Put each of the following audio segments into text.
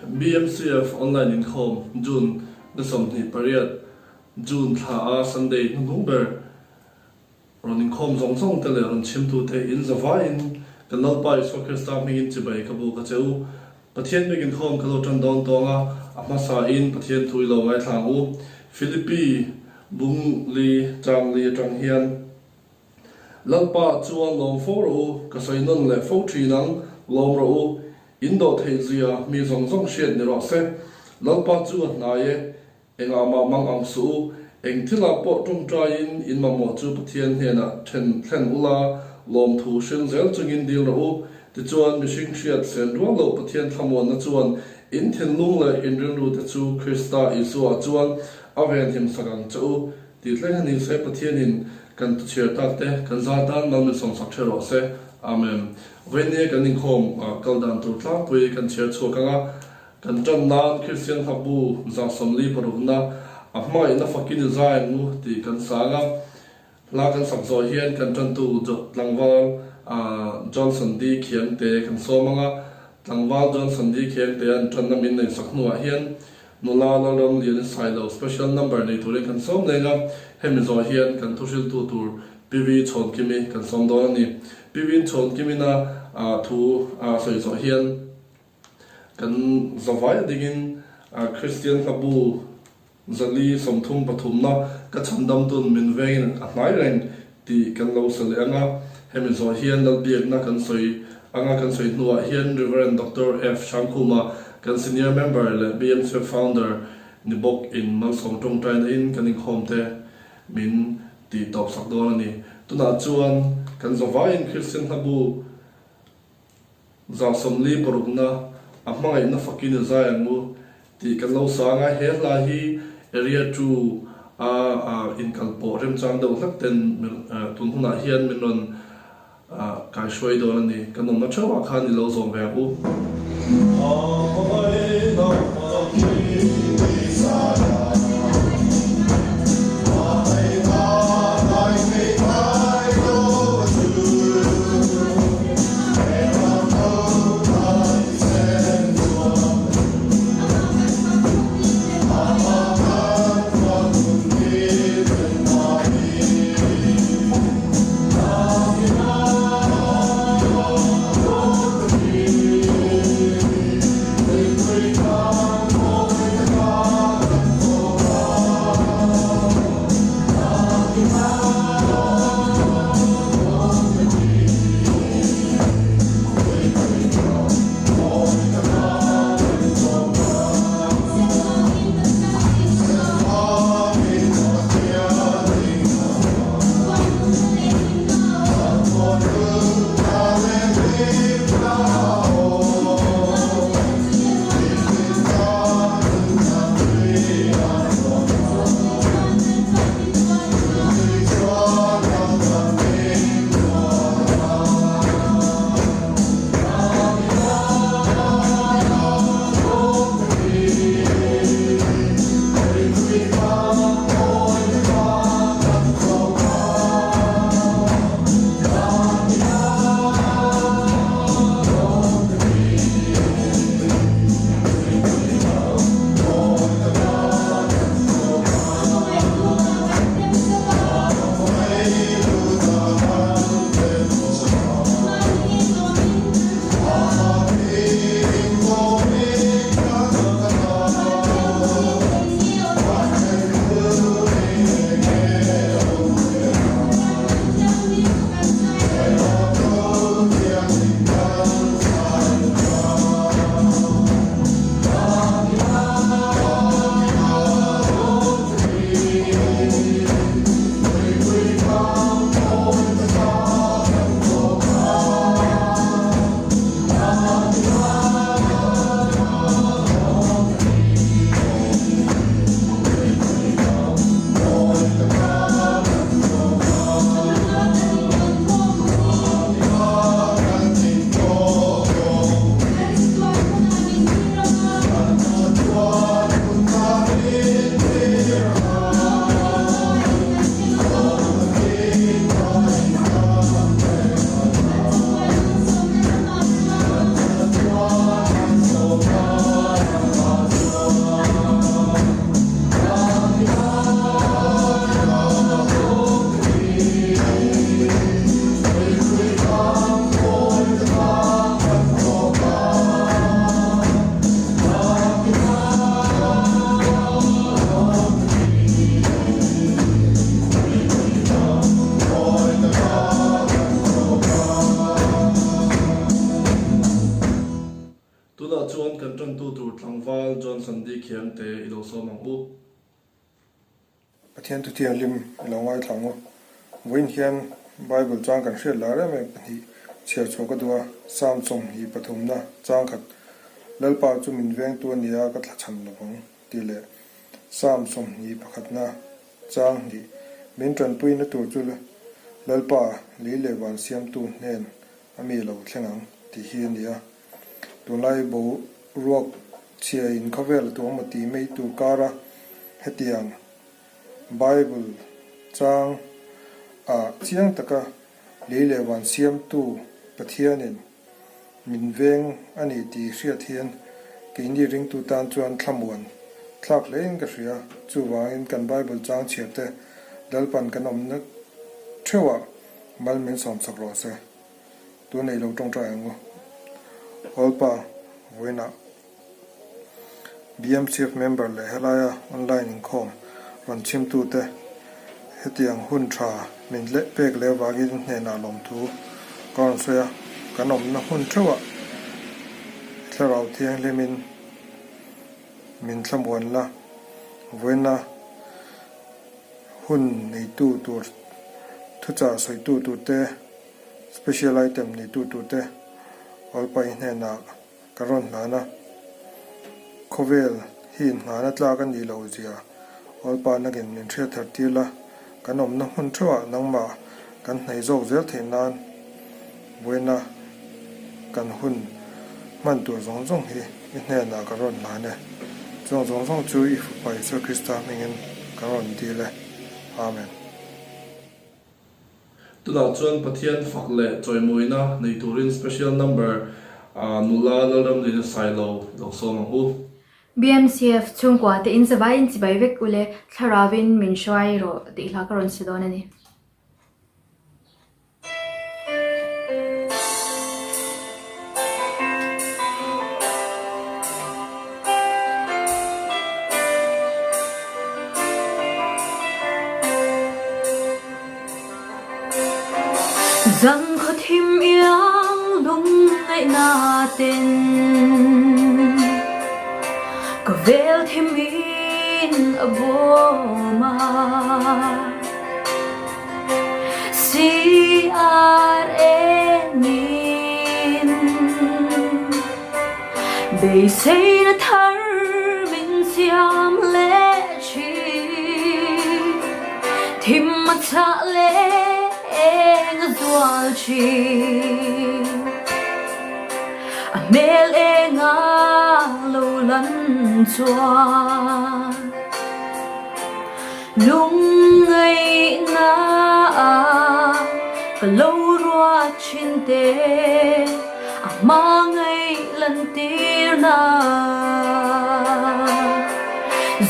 BMCF Online Inkhawm June ni 28, June thla a Sunday hnuhnung ber rawn inkhawm zawng zawng te leh rawn chhimtu te in zavaiin kan Lalpa Isua Krista hmingin chibai ka buk a che u. Pathian biak inkhawm ka lo tan dawn tawng a, a hmasa in Pathian thu i lo ngaithla ang u. Philippi bung li chang li atang hian Lalpa chuan lawm fo rawh u, ka sawi nawn leh fo thin ang, lawm rawh u, in dawh theih zia mi zawng zawng hriat ni rawh se. Lalpa chu a hnai e, engah mah mang ang suh u, eng thilah pawh tawngtaiin in mamawh chu Pathian hnenah then thlen ula, lawmthu hril zel chungin dil rawh u. Tichuan, mihring hriat sen rual loh Pathian thlamuanna chuan in thinlung leh in rilrute chu Krista Isua chuan a venhim sak ang che u. Tih thleng a ni se Pathianin kan tuchhiar tak te kan zar tan mal min sawmsak ṭhe rawh se. Amen. Vawinia kan inkhawm kal dan tur tlangpui kan chhiar chhuak ang a, kan ṭan nan Kristian hlabu 146na a hmangaihna fakin i zai ang u tih kan sang a. Hla kan sak zawh hian kan ṭantu tlangval Johnson D. Khiangte kan sawm ang a, tlangval Johnson D. Khiangte an ṭanna min neihsak hnuah hian Nula Lalram Lian Sailo special number nei turin kan sawm leng a, hemi zawh hian kan thuhriltu tur PV Chhawnkimi kan sawm dawn a ni. PV Chhawnkimina thu a sawi zawh hian kan zavai a dingin Kristian hlabu 433na ka chhandamtun min vengin a hnai reng tih kan lo sa leh ang a, hemi zawh hian Lalbiakna kan sawi anga kan sawi hnuah hian Rev. Doctor F. Hrangkhuma kan senior member leh BMCF founder ni bawk in malsawm tawngtaina in kan inkhawm te min tih tawp sak dawn a ni. Tunah chuan kan zavaiin Kristian hlabu 146na a hmangaihna fakin i zai ang u tih kan lo sang a, he hla hi Area 2 a inkalpawh remchang deuh hlek ten tun hunah hian min rawn kaihruai dawn a ni. Kan awmna theuhah khan i lo zawm ve ang u. Tunah chuan kan ṭantu tur tlangval Johnson D. Khiangte i lo sawm ang u. Pathian thuthianghlim i lo ngaithla ang u. Vawiin hian Bible chang kan hriat lar em em pahnih chhiar chhuah ka duh a, Psalm 23 na chang khat, Lalpa chu min vengtu a nia ka thlachham lo vang tih leh Psalm 21 na chang hnih, Min tanpuina tur chu Lalpa lei leh van siamtu hnen a mi lo thleng ang tih hi a ni a. Tunlai boruak chhia in khawvel a tuang maw tih mai tur kara hetiang Bible chang ah chiang taka lei leh van siamtu Pathianin min veng a ni tih hriat hian keini ringtu tan chuan thlamuan thlak hlein ka hria. Chuvangin kan Bible chang chhiar te Lalpan kan awmna theuhah mal min sawmsak rawh se. Tun ei lo tawngtai ang u. Hawlpa vawiinah BMCF member leh helaia online inkhawm rawn chhimtute hetiang hun tha min leh pek leh avangin hnenah lawmthu ka rawn sawi a, kan awmna hmun theuhah thlarau thianghlimin min thlamuan la, vawiina hun neitu tur thuchah sawitu turte Special item neitu turte Awlpai hnenah ka rawn hlan a, khawvel hi inhnana tlak a nih loh zia Awlpa nakin min hriat thar tir la, kan awmna hmun theuhah nangmah kan hnaih zawk zel theih nan vawiina kan hun hman tur zawng zawng hi i hnenah ka rawn hlan e. Chuang zawng zawng chu i Fapa Isua Krista hmingin ka rawn dil e. Amen. Tunah chuan Pathian fak leh chawimawina nei turin special number nula Lalramlina Sailo lo sawm ang u. BMCF chhungkua te in zavai in chibai vek ule thlarauin min hruai rawh tih hla ka rawn si dawn a ni. Zan khaw thim iang lungngaihna ten ka vel thim in a bawm a. CRN-in beiseina thar min siam leh thin. Thim a chah leh eng a zual thin. A hmel eng a lo lan chuan. Lungngaihna ka lo ruat thin te a hmangaih lantirna.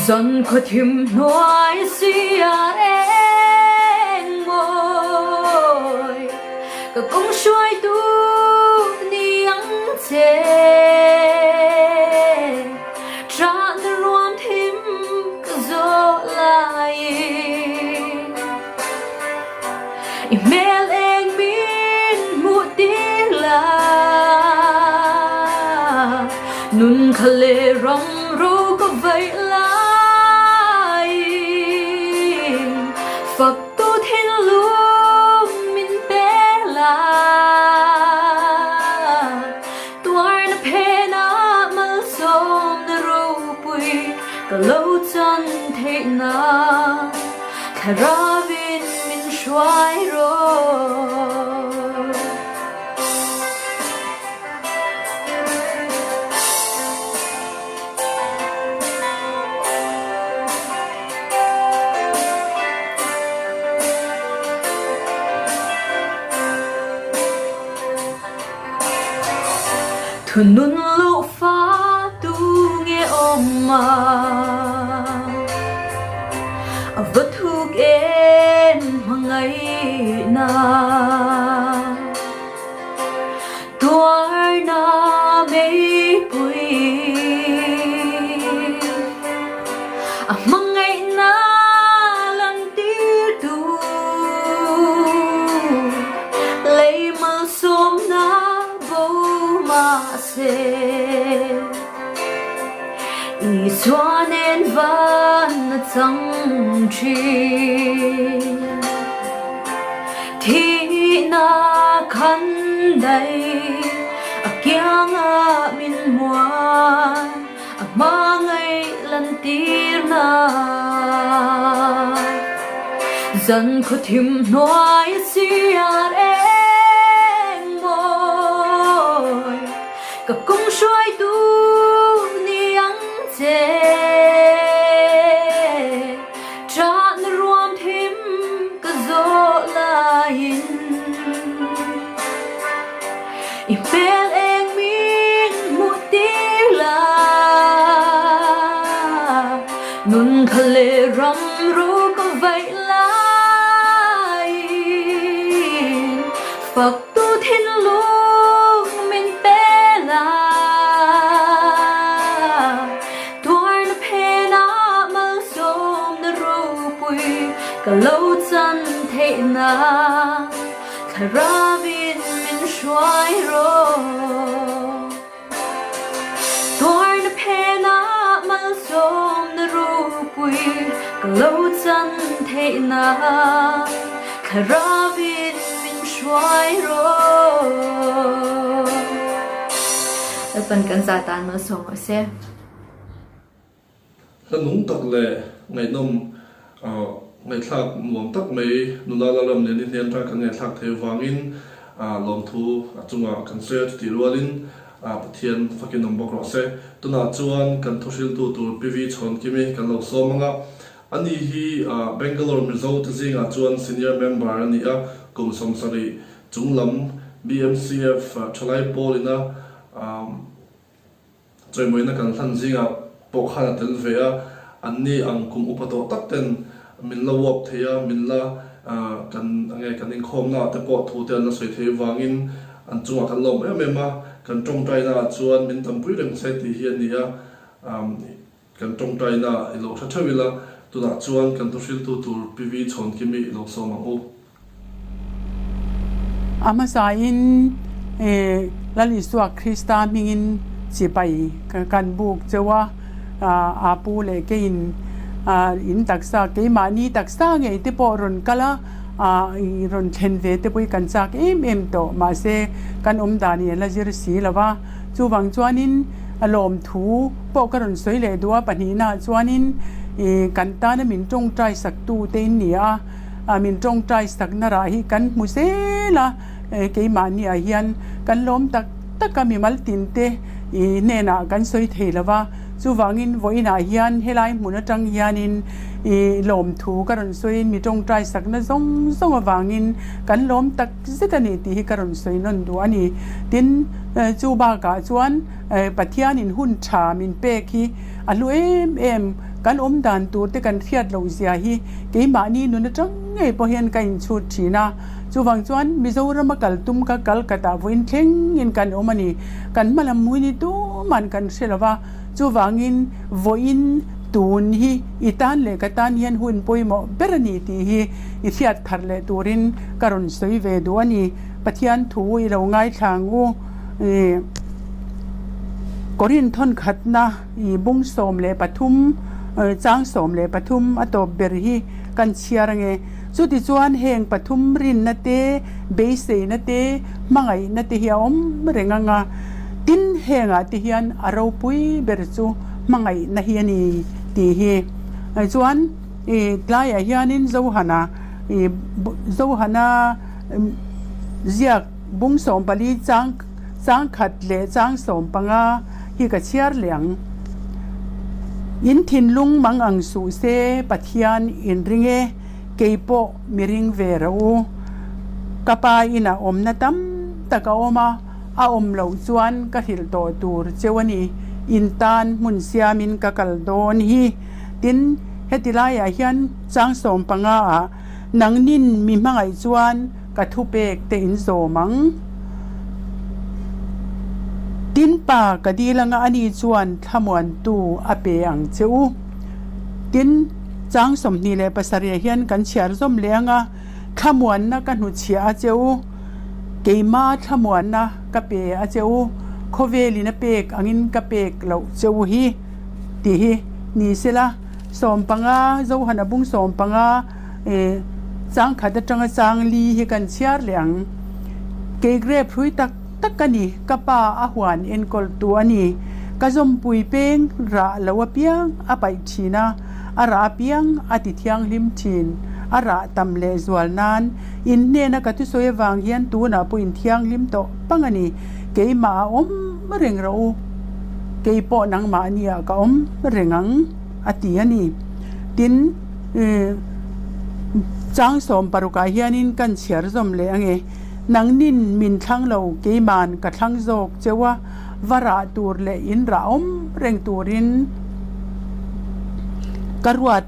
Zan khaw thim hnuai si a eng mawi ka kawng hruaitu ni ang che. Ṭahna ruam thim ka zawh laiin i hmel eng min hmuh tir la. Nun kha leh ram ro ka vaih laiin faktu thinlung min pe la. Tuarna phenah malsawmna ropui ka lo chan theih nan Thlarauin min hruai rawh. Thunun loh fa tu nge awm a, a va thuk em hmangaihna. Tuarna meipui a hmangaihna lantirtu lei malsawmna bo mahse. Isua nen van a chang thin. Thihna khan daih a kiangah min muan, a hmangaih lantirna. Zan khaw thim hnuai a siar eng mawi. Ka kawng hruaitu ni ang che. Ṭahna ruam thim ka zawh laiin i hmel eng min hmuh tir la. Nun kha leh ram ru ka vaih laiin fak Tu thinlung min pe la, tuarna phenah malsawmna ropui ka lo chan theih nan Thlarauin min hruai rawh. Tuarna phenah malsawmna ropui ka lo chan theih nan Thlarauin min hruai rawh. Lalpan kan za tan malsawm rawh se. Hla nung tak leh ngaihnawm ngaihthlak nuam tak mai nula la ram lian i hnen ta kan ngaihthlak thei vangin lawmthu a chungah kan sawi a chutih rualin Pathian fakin awm bawk rawh se. Tunah chuan kan thuhriltu tur Pi Vi Chhawnkimi kan lo sawm ang a, ani hi Bangalore Mizo te zingah chuan senior member a ni a, kum 70 chunglam BMCF thalai pawlina Chawimawina kan hlan zingah pawh khan a tel ve a, anni ang kum upa tawh tak ten min la uap thei a, min la kan nge kan inkhawmna ah te pawh thu te an la sawi thei vangin an chungah kan lawm em em a, kan tawngtaina ah chuan min tampui reng se tih hi a ni a. Kan tawngtaina i lo hre theuh ila, tunah chuan kan thuhriltu tur PV Chhawnkimi i lo sawm ang u. A hmasain Lal Isua Krista hmingin chipai kan buk cheu a, a pu leh keiin in taksa keimahni taksa ngei te pawh rawn kal a, rawn thlen ve te pawh hi kan chak em em tawh mahse kan awm dan hi a la zir si lo va. Chuvang chuanin a lawmthu pawh ka rawn sawi leh duh a, pahnihnaah chuanin ih kan tana min tawngtai saktu te in ni a, min tawngtai sakna rah hi kan hmu zel a, keimahniah hian kan lawm tak tak a, mimal tin te ih hnenah kan sawi thei lo va, chuvangin vawiinah hian helai hmun atang hianin ih lawmthu ka rawn sawiin mi tawngtai sakna zawng zawng avangin kan lawm tak zet a ni tih hi ka rawn sawi nawn duh a ni. Tin, chu bakah chuan Pathianin hun tha min pek hi a hlu em em, kan awm dan tur te kan hriat loh zia hi keimahni nun atang ngei pawh hian ka inchhut thin a. Chuvang chuan Mizorama kal tum ka kal katah vawiin thlengin kan awm a ni. Kan hma lam hmui ni tuman kan hre lo va, chuvangin vawiin tun hi i tan leh ka tan hian hun pawimawh ber a ni tih hi i hriat thar leh turin ka rawn sawi ve duh a ni. Pathian thu i lo ngaithla ang u. Ih Korin thawnkhatna ih bung 13 chang 13 a tawp ber hi kan chhiar ange. Chutichuan heng pathum rinna te, beiseina te, hmangaihna te hi a awm reng ang a. Tin hengah te hian a ropui ber chu hmangaihna hi a ni tih hi. Chuan. I tlaiah hianin Zohana i Zohana ziak bung 14 chang chang khat leh chang 15 hi ka chhiar leh ang. In thinlung mang ang suh se Pathian in ring e, kei pawh mi ring ve rawh u. Ka pa inah awmna tam tak a awm a, a awm loh chuan ka hrilh tawh tur cheu a ni. In tan hmun siamin ka kal dawn hi. Tin, heti laiah hian chang 15 ah nangnin mi hmangaih chuan ka thupek te in zawm ang. Tin, pa ka dil anga ani chuan thlamuantu a pe ang che u. Tin, chang 27 ah hian kan chhiar zawm leh anga thlamuanna ka hnuchhiah a che u, keima thlamuanna ka pe a che u, khawvelin a pek angin ka pek loh che u hi. tih hi ni sela 15 Johana bung 15 eh chang khat atanga chang li hi kan chhiar leh ang. Kei grape hrui tak tak ka ni, ka pa a huan enkawl tu a ni. Ka zawmpui peng rah lo apiang a paih thin a, a rah apiang a ti thianghlim thin. A rah tam leh zual nan in hnena ka thusawi avang hian tunah pawh in thianghlim tawh pang a ni. Keimah a awm reng rawh u, kei pawh nangmahniah ka awm reng ang, a ti a ni. Tin, chang 16ah hianin kan chhiar zawm leh ang e. Nangnin min thlang lo, keima'n ka thlang zawk cheu a, va rah tur leh in rah awm reng turin ka ruat.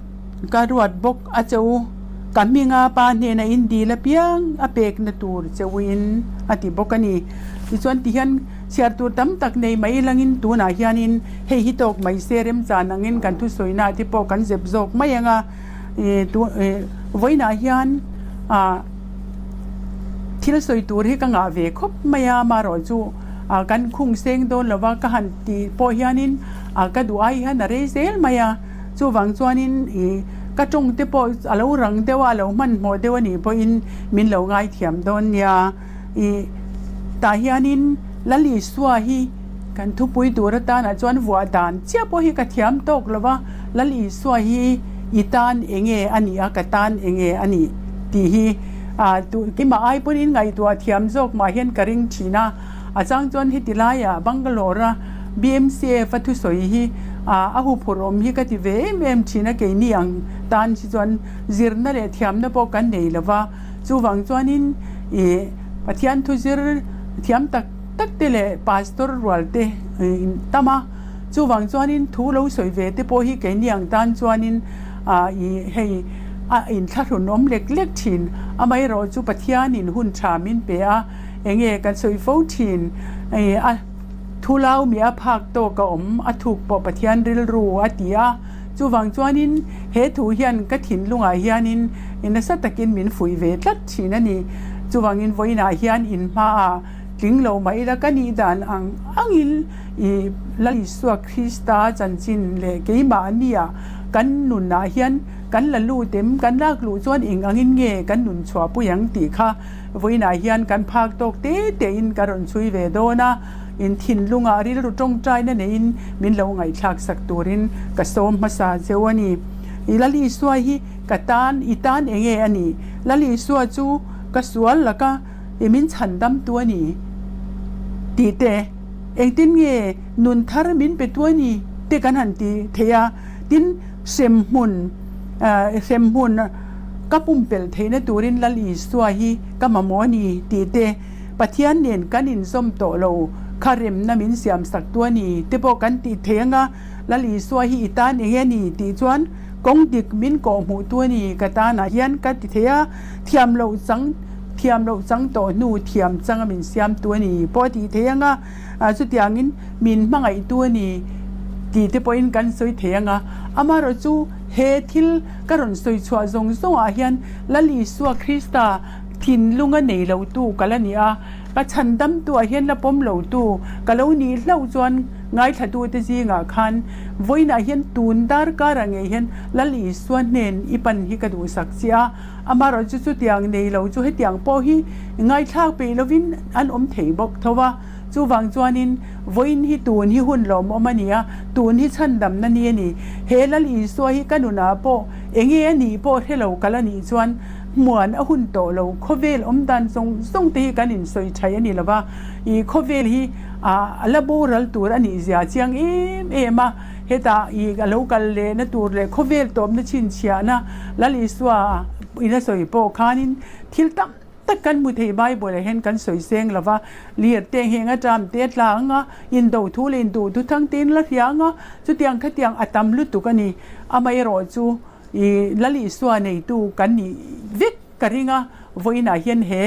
Ka ruat bawk a che u, ka hminga pa hnena in dil apiang a pekna tur che uin a ti bawk a ni. Tichuan tihian chhiar tur tam tak nei mai langin tunah hianin hei hi tawk mai se remchan angin kan thusawi te pawh kan zep zawk mai ang a, vawiinah hian ah thil sawi tur hi ka ngah ve khawp mai a, amaherawh chu kan khung seng dawn lova ka han tih pawh hianin ka duh ai hian a rei zel mai a. Chuvang chuanin ih ka tawng te pawh a lo rang deuh a, a lo hmanhmawh deuh a nih pawhin min lo ngaithiam dawn nia. Ih tah hianin Lal Isua hi kan thupui tur atanah chuan vuah dan chiah pawh hi ka thiam tawk lo va, Lal Isua hi i tan eng nge a nih a, ka tan eng nge a nih tih hi ah keimah ai pawhin ngaihtuah thiam zawk mah hian ka ring thin a. A chang chuan heti laiah Bangalore a BMCF a thusawi hi a huphurh awm hi ka ti ve em em thin a, keini ang tan hi chuan zirna leh thiamna pawh kan nei lo va, chuvang chuanin ih Pathian thu zir thiam tak tak te leh Pastor rual te in tam a, chuvang chuanin thu lo sawi ve te pawh hi keini ang tan chuanin ih hei a inthlahrun awm lek lek thin, amaherawh chu Pathianin hun tha min pe a. Enge kan sawi fo thin a thu lau mi a phak tawk a awm a thuk pawh Pathian rilru a ti a, chuvang chuanin he thu hian ka thinlungah hianin nasa takin min fuih ve tlat thin a ni. Chuvangin vawiinah hian in hmaah tling lo mah ila ka nih dan ang angin i Lal Isua Krista chanchin leh keimahnia kan nunah hian kan la lut em, kan lak luh chuan eng angin nge kan nun chhuahpui ang tih kha Vawiinah hian kan phak tawk te tein ka rawn chhui ve dawn a, in thinlungah rilru tawngtaina neiin min lo ngaihthlak sak turin ka sawm hmasa cheu a ni. I Lal Isua hi ka tan, i tan enge a nih? Lal Isua chu ka sual laka i min chhandamtu a ni tih te, engtin nge nun thar min petu a ni te kan han ti thei a, tin hremhmun, hremhmun, Ka pumpelh theihna turin Lal Isua hi ka mamawh a ni tih te, Pathian nen kan inzawm tawh lo kha remna min siamsak tu a ni te pawh kan tih thei anga, Lal Isua hi i tan eng e ni tih chuan kawng dik min kawhhmuh tu a ni ka tanah hian ka ti thei a, thiam loh chang thiam loh chang tawh hnu thiam changa min siam tu a ni pawh a tih thei anga, chutiangin min hmangaih tu a ni tih te pawhin kan sawi thei anga, amaherawhchu he thil Ka rawn sawi chhuah zawng zawngah hian Lal Isua Krista thinlunga nei lotu ka la ni a, ka chhandamtuah hian la pawm lotu ka lo nih hlauh chuan ngaithlatute zingah khan vawiinah hian tun darkar ah ngei hian Lal Isua hnen i pan hi ka duhsak che a, amaherawh chu chutiang nei lo chu hetiang pawh hi ngaithlak peih lovin an awm thei bawk tho a. Chuvang chuanin, vawiin hi tun hi hun lawmawm a ni a, tun hi chhandamna ni a ni. He Lal Isua hi ka nunah pawh enge a nih pawh hre lo kal a nih chuan hmuan a hun tawh lo. Khawvel awm dan zawng zawng te hi kan insawi thai a ni lo va, ih khawvel hi a la boral tur a nih zia chiang em em a, hetah ih a lo kal lehna tur leh khawvel tawpna chhinchhiahna Lal Isua in a sawi pawh khanin thil tam tak kan hmu thei Bible ah hian kan sawi seng lo va, lir te ngheng a ṭam te a tla ang a, indo thu leh induh thu thang te in la hria ang a, chutiang khatiang a tam lutuk a ni. Amaherawh chu ih Lal Isua neitu kan nih vek ka ring a, vawiinah hian he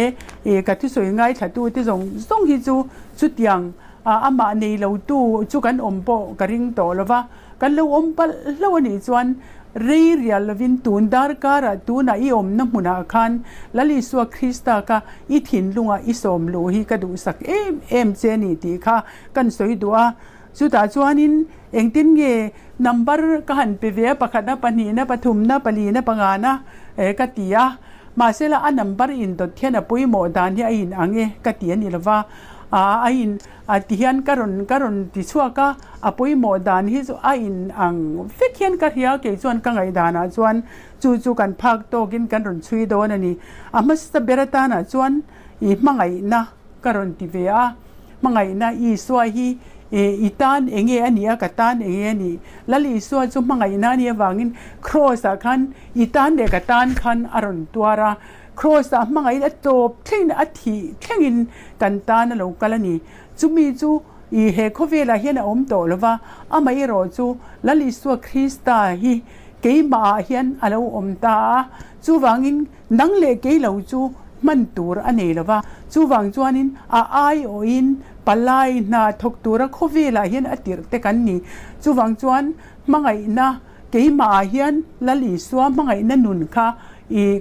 ih ka thusawi ngaithlatu te zawng zawng hi chu chutiang amah nei lotu chu kan awm pawh ka ring tawh lo va. Kan lo awm palh hlauh a nih chuan rei rial lovin tun darkarah tunah i awmna hmunah khan Lal Isua Krista kha i thinlungah i sawm luh hi ka duhsak em em che a ni tih kha kan sawi duh a. Chutah chuanin engtin nge number ka han pe ve a, pakhatna, pahnihna, pathumna, palina, pangana ka ti a. Mahsela a number indawt hian a pawimawh dan hi a in ang e ka ti a ni lova, a in a ti hian ka rawn ka rawn ti chhuak a, a pawimawh dan hi chu a in ang vek hian ka hria kei chuan ka ngaihdanah chuan chu chu kan phak tawkin kan rawn chhui dawn a ni. A hmasa ber atanah chuan i hmangaihna ka rawn ti ve a, hmangaihna Isua hi i tan enge a nih a, ka tan enge a nih? Lal Isua chu hmangaihna a nih avangin Kraws ah khan i tan leh ka tan khan a rawn tuar a, Kraws ah hmangaihna a tawp thlengin a thih thlengin kan tan a lo kal a ni. Chumi chu i he khawvelah hian a awm tawh lova, amaherawh chu Lal Isua Krista hi keimah ah hian a lo awm ta a, chuvangin Nang leh kei lo chu hman tur a nei lo va, chuvang chuanin a aiawhin palai hna thawk tura khawvelah hian a tirh te kan ni. Chuvang chuan hmangaihna keimahah hian Lal Isua hmangaihna nun kha i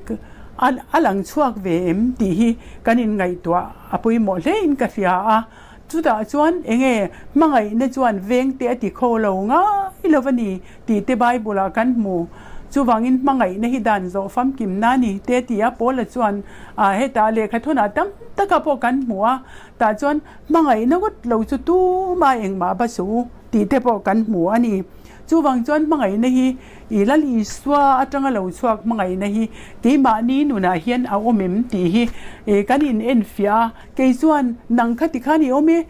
a lang chhuak ve em tih hi kan inngaihtuah a pawimawh hlein ka hria a. Chutah chuan enge hmangaihna chuan vengte a ti kho lo ngai lo va ni tih te Bible ah kan hmu. Chuvangin hmangaihna hi dan zawh famkimna a ni te ti a Paula chuan hetah lehkha thawnah tam taka pawh kan hmu a, tah chuan hmangaihna ngawt lo chu tuma engmah ba suh u tih te pawh kan hmu a ni. Chuvang chuan hmangaihna hi I Lal Isua atanga lo chhuak hmangaihna hi keimahni nunah hian a awm em tih hi kan in enfiah a, kei chuan nang kha tikhan i awm e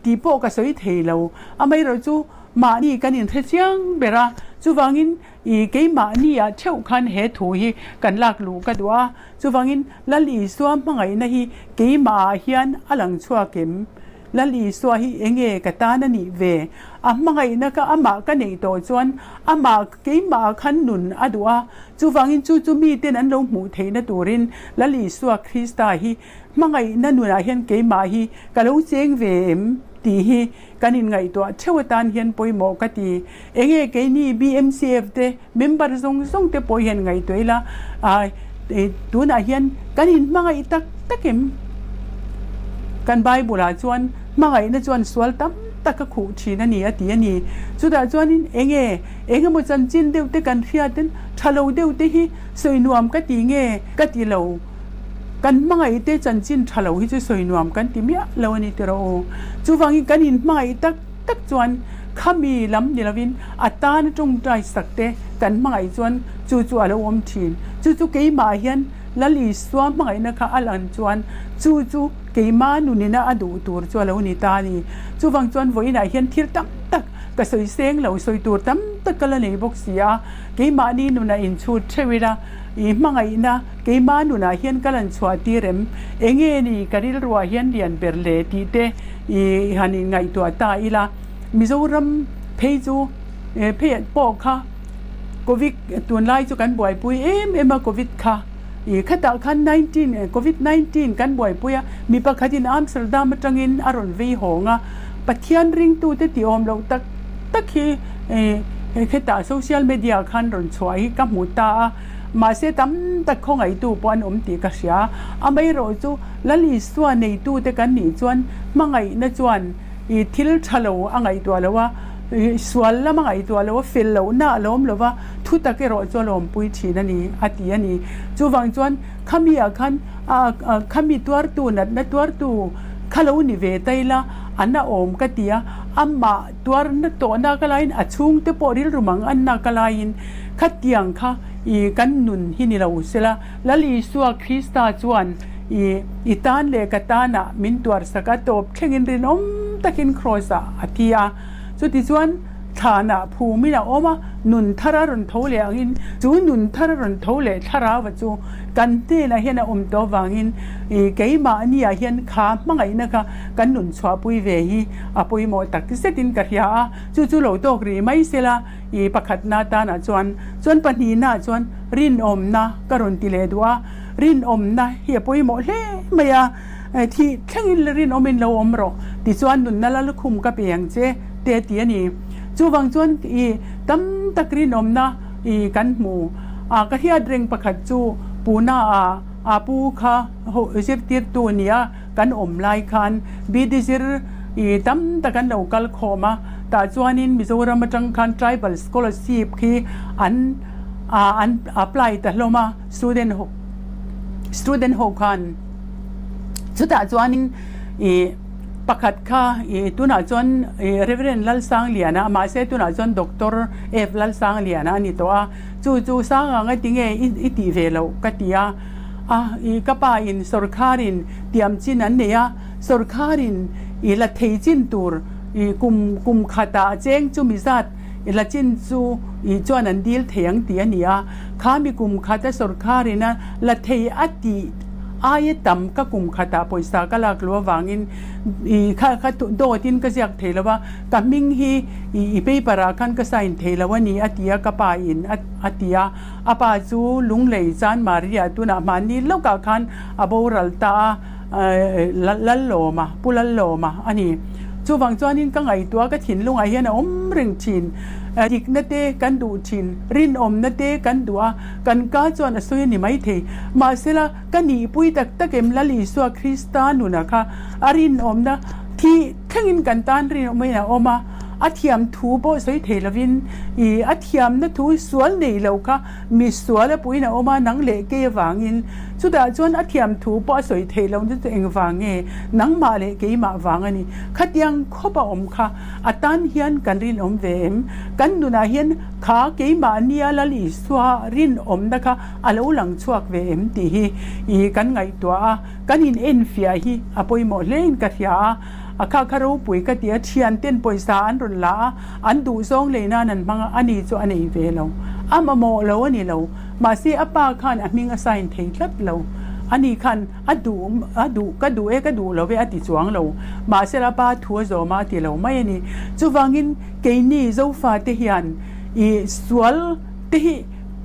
tih pawh ka sawi thei lo. Amaherawh chu mahni kan inhre chiang ber a, chuvangin i keimahni ah theuh khan he thu hi kan lak luh ka duh a, chuvangin Lal Isua hmangaihna hi keimah ah hian a lang chhuak em? Lal Isua hi enge ka tan a nih ve? A hmangaihna kha amah ka neih tawh chuan amah keimah ah khan nun a duh a, chuvangin chu chu miten an lo hmuh theihna turin Lal Isua Krista hi hmangaihna nunah hian keimah hi ka lo cheng ve em tih hi kan inngaihtuah theuh atan hian pawimawh ka ti. Enge keini BMCF te member zawng zawng te pawh hian ngaihtuah ila tunah hian kan inhmangaih tak tak em? Kan Bible ah chuan hmangaihna chuan sual tam tak a khuh thin a ni a ti a ni. Chutah chuanin enge engemaw chanchin deuh te kan hriatin tha lo deuh te hi sawi nuam ka ti nge ka ti lo. Kan hmangaih te chanchin tha lo hi chu sawi nuam kan ti miah lo a ni tiraw aw. Chuvangin kan inhmangaih tak tak chuan khami lam ni lovin a tana tawngtai sak te kan hmangaih chuan chu chu a lo awm thin. Chu chu keimah hian Lal Isua hmangaihna kha a lan chuan chu chu keimah nunina a duh tur chu a lo ni ta a ni. Chuvang chuan vawiinah hian thil tam tak ka sawi seng lo, sawi tur tam tak ka la nei bawk si a, keimahni nunah inchhut theuh ila i hmangaihna keimah nunah hian ka lan chhuah tir em? Enge ni ka rilruah hian lian ber le tih te i han inngaihtuah ta ila, Mizoram phei chu phei pawh kha Covid tunlai chu kan buaipui em em a Covid kha i khatah khan 19 Covid 19 kan buaipui a, mi pakhatin Amsterdam atangin a rawn vei hawng a, Pathian ringtute tih awm loh tak tak hi hetah social media khan rawn chhuah hi ka hmu ta a, mahse tam tak khawngaihtu pawh an awm tih ka hria. Amaherawh chu Lal Isua neitute kan nih chuan hmangaihna chuan i thil tha lo a ngaihtuah lo a, i sual lam a ngaihtuah lo a, fel lohna a lawm lo va, thu tak erawh chu a lawmpui thin a ni a ti a ni. Chuvang chuan khami ah khan khami tuartu natna tuartu kha lo ni ve ta ila an a awm ka ti a, amah tuarna tawhna ka laiin a chhungte pawh rilru mang anna ka laiin khatiang kha i kan nun hi ni lo sela. Lal Isua Krista chuan i i tan leh ka tanah min tuarsak a, tawp thlengin rinawm takin Kraws-ah a thi a. Chutichuan, thlanah phumin a awm a, nun thar a rawn tho leh angin, chu nun thar a rawn tho leh thlarau-a chu kan hnenah hian a awm tawh avangin i keimahniah hian kha hmangaihna kha kan nun chhuahpui ve hi a pawimawh tak zetin ka hria a, chu chu lo tawk rih mai sela. I pakhatna tanah chuan, chuan pahnihnaah chuan rinawmna ka rawn ti leh duh a, rinawmna hi a pawimawh hle mai a, thih thlengin rinawmin lo awm rawh tichuan nunna la lukhum ka pe ang che te a ti a ni. Chuvang chuan i tam tak rinawmna i kan hmu a, ka hriat reng pakhat chu Pune ah a pu kha zirtirtu nia kan awm lai khan BD zir. I tam tak an lo kal khawm a, tah chuanin Mizoram atang khan Tribal Scholarship khi an an apply ta hlawm a, student ho student ho khan chutah chuanin ih pakhat kha ih tunah chuan ih Reverend Lalsangliana mahse tunah chuan Doctor F Lalsangliana a ni tawh a, chu chu Sanga nga tinge i tih ve loh ka ti a, a ih ka pa in sawrkharin tiam chin an nei a. Sawrkharin i la thei chin tur i kum kum khatah cheng chumi zat i la chin chu i chuan an dil thei ang tih a ni a. Kha mi kum khata sawrkharin a la thei a tih aia tam ka kum khatah pawisa ka lak luh avangin i kha kha dawtin ka ziak thei lo a, ka hming hi i i paper ah khan ka sign thei lo a ni a ti a ka pa in a a ti a. A pa chu Lunglei Chanmari ah tunah hmanni lawkah khan a boral ta a. Lallawma, Pu Lallawma a ni. Chuvang chuanin ka ngaihtuah ka thinlungah hian a awm reng thin. Dikna te kan duh thin, rinawmna te kan duh a, kan ka chuan a sawi a ni maithei. Mahsela, ka nihpui tak tak em Lal Isua Krista nuna kha a rinawmna thih thlengin kan tan rinawmin a awm a, a thiam thu pawh sawi thei lovin ih a thiamna thu sual nei lo kha Mi sual a puiin a awm a, nang leh kei avangin. Chutah chuan a thiam thu pawh a sawi theih loh na chu engvang nge? Nangmah leh keimah vang a ni. Khatiang khawp a awm kha a tan hian kan rinawm ve em? Kan nunah hian kha keimah nia Lal Isua rinawmna kha a lo lang chhuak ve em tih hi i kan ngaihtuah a, kan in enfiah hi a pawimawh hlein ka hria a. A kha kha ropui ka ti a, thianten pawisa an rawn la a, An duhzawng lei nan an hmang a, ani chu a nei ve lo. A mamawh lo a ni lo. Mahse a pa khan a hming a sign thei tlat lo. Ani khan a duh a duh ka duh e ka duh lo e a ti chuang lo. Mahse a pa thu a zawm a a ti lo mai a ni. Chuvangin keini Zofate hian i sual te hi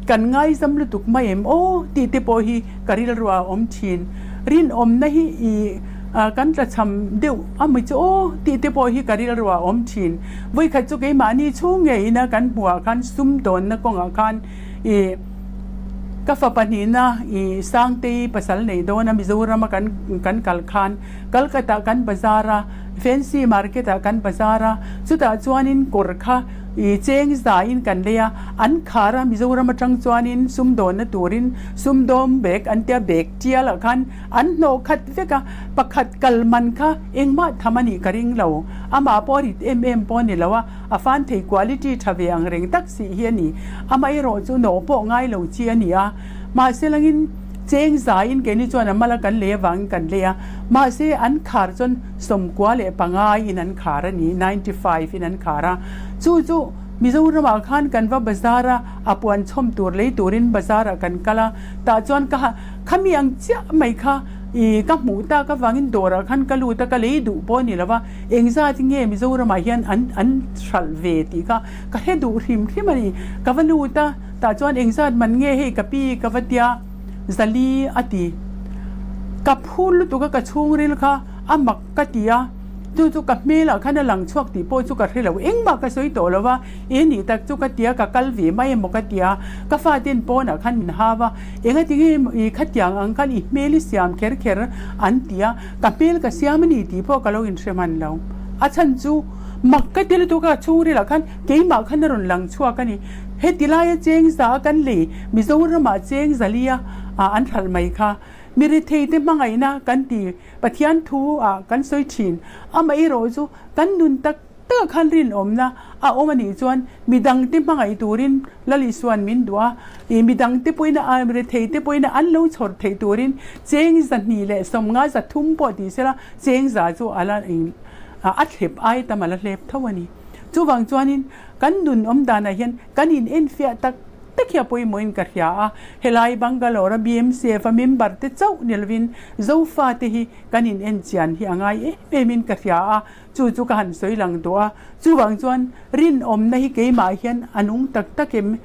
kan ngaizam lutuk mai em aw tih te pawh hi ka rilruah a awm thin. Rinawmna hi i kan tlachham deuh a mi chu aw tih te pawh hi ka rilruah a awm thin. Vawikhat chu keimahni chhung ngeiin kan hmuhah khan sum dawnna kawngah khan i ka fapa hnihna i Sangtei pasal nei dawna Mizorama kan kan kal khan Calcutta kan bazar a, Fancy Market ah kan bazar a, chutah chuanin kawr kha i cheng zaiin kan lei a, an khar a Mizoram atang chuanin sum dawnna turin sumdawm bag an tia bag tial ah khan An hnawh khat vek a, pakhat kal man kha engmah tham a nih ka ring lo. Amah pawh a rit em em pawh a ni lo a, a fan thei quality tha ve ang reng tak si hi a ni. Amaherawh chu nawh pawh ngai lo chi a ni a. Mahse langin cheng zaiin keini chuan a mala kan lei avangin kan lei a. Mahse an khar chuan 95 in an khar a ni, 95 in an khar a. Chu chu Mizoramah khan kan va bazar a, a puan chhawm tur lei turin bazarah kan kal a, tah chuan ka Khami ang chiah mai kha i ka hmuh tak avangin dawrah khan ka lut a, ka lei duh pawh a ni lo va, engzat nge Mizoramah hian an an hralh ve tih kha ka hre duh hrim hrim a ni. Ka va lut a, tah chuan engzat man nge hei ka pi ka va tia, Zali a ti. Ka phur lutuk a, ka chhungril kha a mak ka ti a, chu chu ka hmelah khan a lang chhuak tih pawh chu ka hre lo, engmah ka sawi tawh lo va, e nih tak chu ka tia ka kal ve mai emaw ka tia, ka faten pawnah khan min hau a, Engatinge i khatiang ang khan i hmel i siam kher kher an ti a, ka hmel ka siam a ni tih pawh ka lo inhre hman lo. A chhan chu mak ka ti lutuk a, chhungrilah khan keimah khan a rawn lang chhuak a ni. Heti laia cheng za a kan lei, Mizoramah cheng zalia an hralh mai kha. Mi retheite hmangaihna kan ti, Pathian thu ah kan sawi thin. Amaherawh chu kan nun tak Tak khan rinawmna a awm a nih chuan midangte hmangaih turin Lal Isua'n min duh a, ih midangte pawhin a retheite pawhin an lo chhawr theih turin cheng 250 300 pawh ti sela cheng za chu a la a thlep ai tam a la hlep tho a ni. Chuvang chuanin kan nun awm danah hian kan in enfiah tak tak hi a pawimawhin ka hria a, helai Bangalore a BMCF a member te chauh ni lovin Zofate hi kan in enchian hi a ngai em em in ka hria a, Chu chu ka han sawi lang duh a, chuvang chuan rinawmna hi keimah hian a nung tak tak em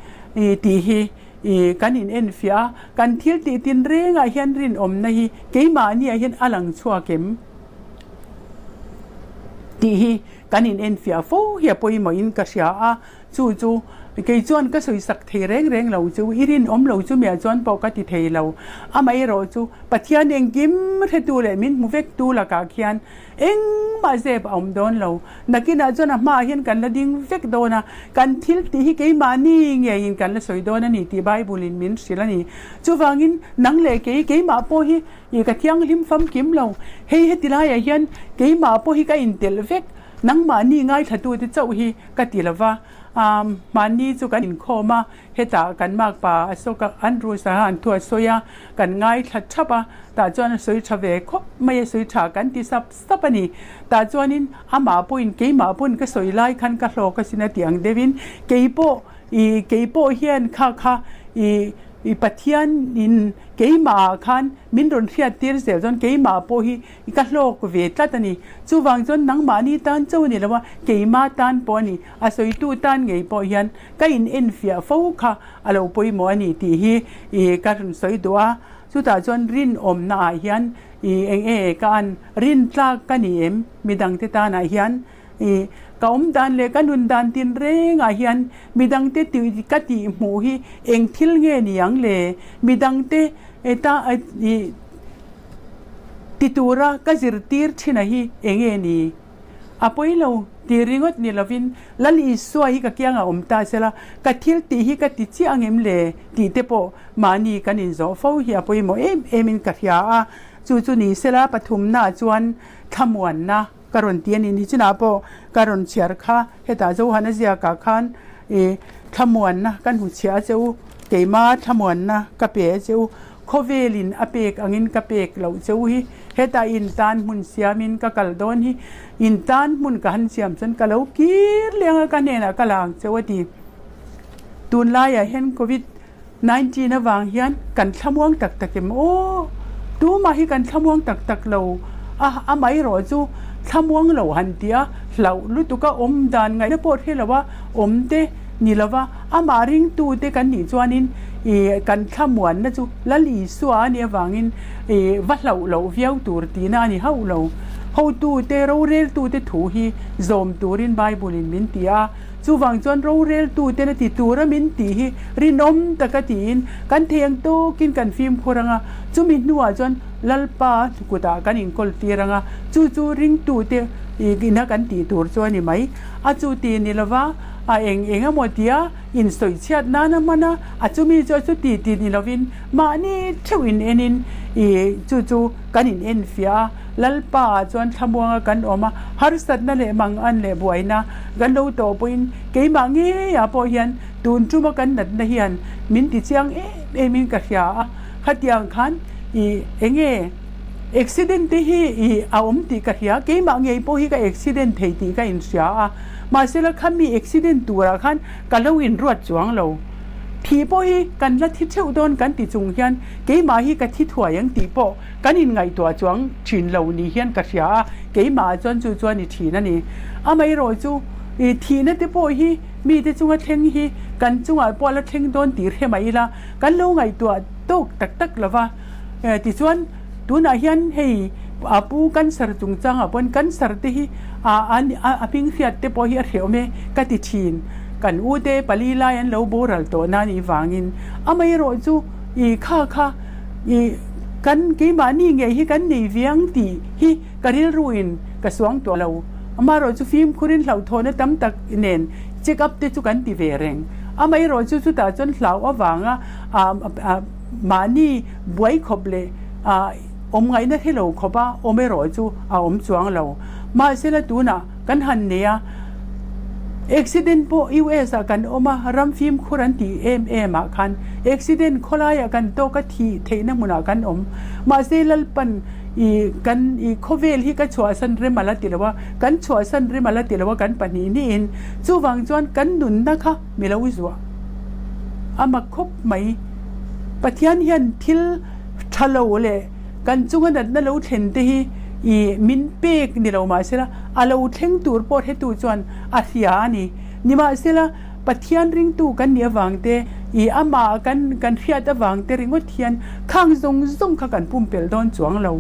tih hi kan in enfiah a, kan thil tih tin rengah hian rinawmna hi keimahniah hian a lang chhuak em tih hi kan in enfiah fo hi a pawimawhin ka hria a. Chu chu kei chuan ka sawi sak thei reng reng lo chu, i rinawm lo chu miah chuan pawh ka ti thei lo. Amaherawh chu Pathian engkim hretu leh min hmu vektu lakah khian engmah zep a awm dawn lo. Nakinah chuan a hmaah hian kan la ding vek dawn a, kan thil tih hi keimahni ngeiin kan la sawi dawn a ni tih Bible-in min hrilh a ni. Chuvangin nang leh kei, keimah pawh hi i ka thianghlim famkim lo. Hei heti laiah hian keimah pawh hi ka intelh vek, nangmahni ngaithlatute chauh hi ka ti lo va. Mahni chu kan inkhawm a, hetah kan makpa a sawk a, Andrews a han thu a sawi a, kan ngaithla thap a, tah chuan a sawi tha ve khawp mai a, sawi tha kan ti sap sap a ni. Tah chuanin amah pawhin keimah pawhin ka sawi lai khan ka hlawk asin a tih ang deuhin keipawh ih keipawh hian kha kha ih ih Pathian in keimah ah khan min rawn hriat tir zel chuan keimah pawh hi I ka hlawk ve tlat a ni. Chuvang chuan nangmahni tan chauh a ni lo a, keima tan pawh a ni. A sawitu tan ngei pawh hian ka in enfiah fo kha a lo pawimawh a ni tih hi i ka rawn sawi duh a. Chutah chuan rinawmna ah hian i eng e ka an rintlak ka ni em midangte tanah hian i ka awm dan leh ka nun dan tin rengah hian midangte tih ka tih hmuh hi eng thil nge ni ang le midangte ta i Ti tura ka zirtir thin a hi enge ni? A pawi lo ti ringawt ni lovin Lal Isua hi ka kiangah awm ta sela, ka thil tih hi ka ti chiah angem le tih te pawh mahni kan inzawh fo hi a pawimawh em em in ka hria a. Chu chu ni sela pathumnaah chuan thlamuanna ka rawn ti a ni. Nichinah pawh ka rawn chhiar kha hetah Johana ziakah khan i thlamuanna ka hnuchhiah a che u, keima thlamuanna ka pe a che u. Khawvelin a pek angin ka pek loh che u hi, hetah in tan hmun siamin ka kal dawn hi, in tan hmun ka han siam chuan ka lo kir leng a, ka hnenah ka la ang che u a ti. Tunlaiah hian Covid 19 avang hian kan thlamuang tak tak em aw? Tumah hi kan thlamuang tak tak lo a, amaherawh chu thlamuang lo han ti a, hlauh lutuk a awm dan ngaihna pawh hre lo a awm te ni lova, Amah ringtute kan nih chuanin ih kan thlamuanna chu Lal Isua a nih avangin ih va hlauh loh viau tur tihna a ni hauh lo. Hotute, roreltute thu hi zawm turin Bible-in min ti a, chuvang chuan roreltuten a ti tura min tih hi rinawm taka tiin kan thei ang tawkin kan fimkhur ang a, chumi hnuah chuan Lalpa kutah kan inkawl tir ang a, chu chu ringtute ina kan tih tur chu a ni mai. A chu ti ni lova. A eng eng emaw tia insawi chhiat nan a hman a, a chumi chu a chuti ti ni lovin mahni theuh in enin i chu chu kan in enfiah a, Lalpa ah chuan thlamuanga kan awm a, harsatna leh mangan leh buaina kan lo tawh pawhin keimah ngeiah pawh hian tun tuma kan natna hian min ti chiang em em in ka hria a, khatiang khan i enge accident te hi i a awm tih ka hria, keimah ngei pawh hi ka accident thei tih ka inhria a. Mahsela khami accident turah khan ka lo inruat chuang lo. Thih pawh hi kan la thi theuh dawn kan ti chung hian keimah hi ka thi thuai ang tih pawh kan inngaihtuah chuang thin lo ni hian ka hria a, keimah chuan chu chuan i thin a ni. Amaherawh chu i thihna te pawh hi mite chunga thleng hi kan chungah pawh a la thleng dawn tih hre mah ila kan lo ngaihtuah tawk tak tak lo va. Tichuan tunah hian hei a pu cancer chungchangah pawn cancer te hi a a hming hriat te pawh hi a hrehawm e ka ti thin. Kan u te pali lai an lo boral tawh na nih vangin amaherawh chu i kha kha i kan keimahni ngei hi kan nei viang tih hi ka rilru in ka suang tuah lo. Amaherawh chu fimkhurin hlauhthawhna tam tak nen check up te chu kan ti ve reng. Amaherawh chu chutah chuan hlau avanga a Mahni buai khawp leh awm ngaihna hre lo khawpa awm erawh chu a awm chuang lo. Mahsela tunah kan han nei a, accident pawh US ah kan awm a, ram fimkhur an tih em em ah khan accident khawlaiah kan tawk a thih theihna hmunah kan awm. Mahse Lalpan i kan i khawvel hi ka chhuahsan rem a la ti lo a, kan chhuahsan rem a la ti lo a kan pahnih hnihin chuvang chuan kan nunna kha mi lo zuah a mak khawp mai. Pathian hian thil tha lo leh kan chunga natna lo thlen te hi i min pek ni lo mahsela a lo thleng tur pawh hretu chuan a hria a ni. Nimahsela Pathian ringtu kan nih avang te i amah kan kan hriat avang te ringawt hian khang zawng zawng kha kan pumpelh dawn chuang lo.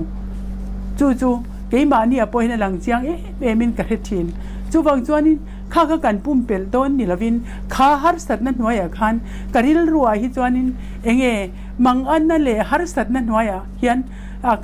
Chu chu keimahni ah pawh hian a lang chiang em em in ka hre thin. Chuvang chuanin. Kha kha kan pumpelh dawn ni lovin kha harsatna hnuaiah khan ka rilruah hi chuanin enge manganna leh harsatna hnuaiah hian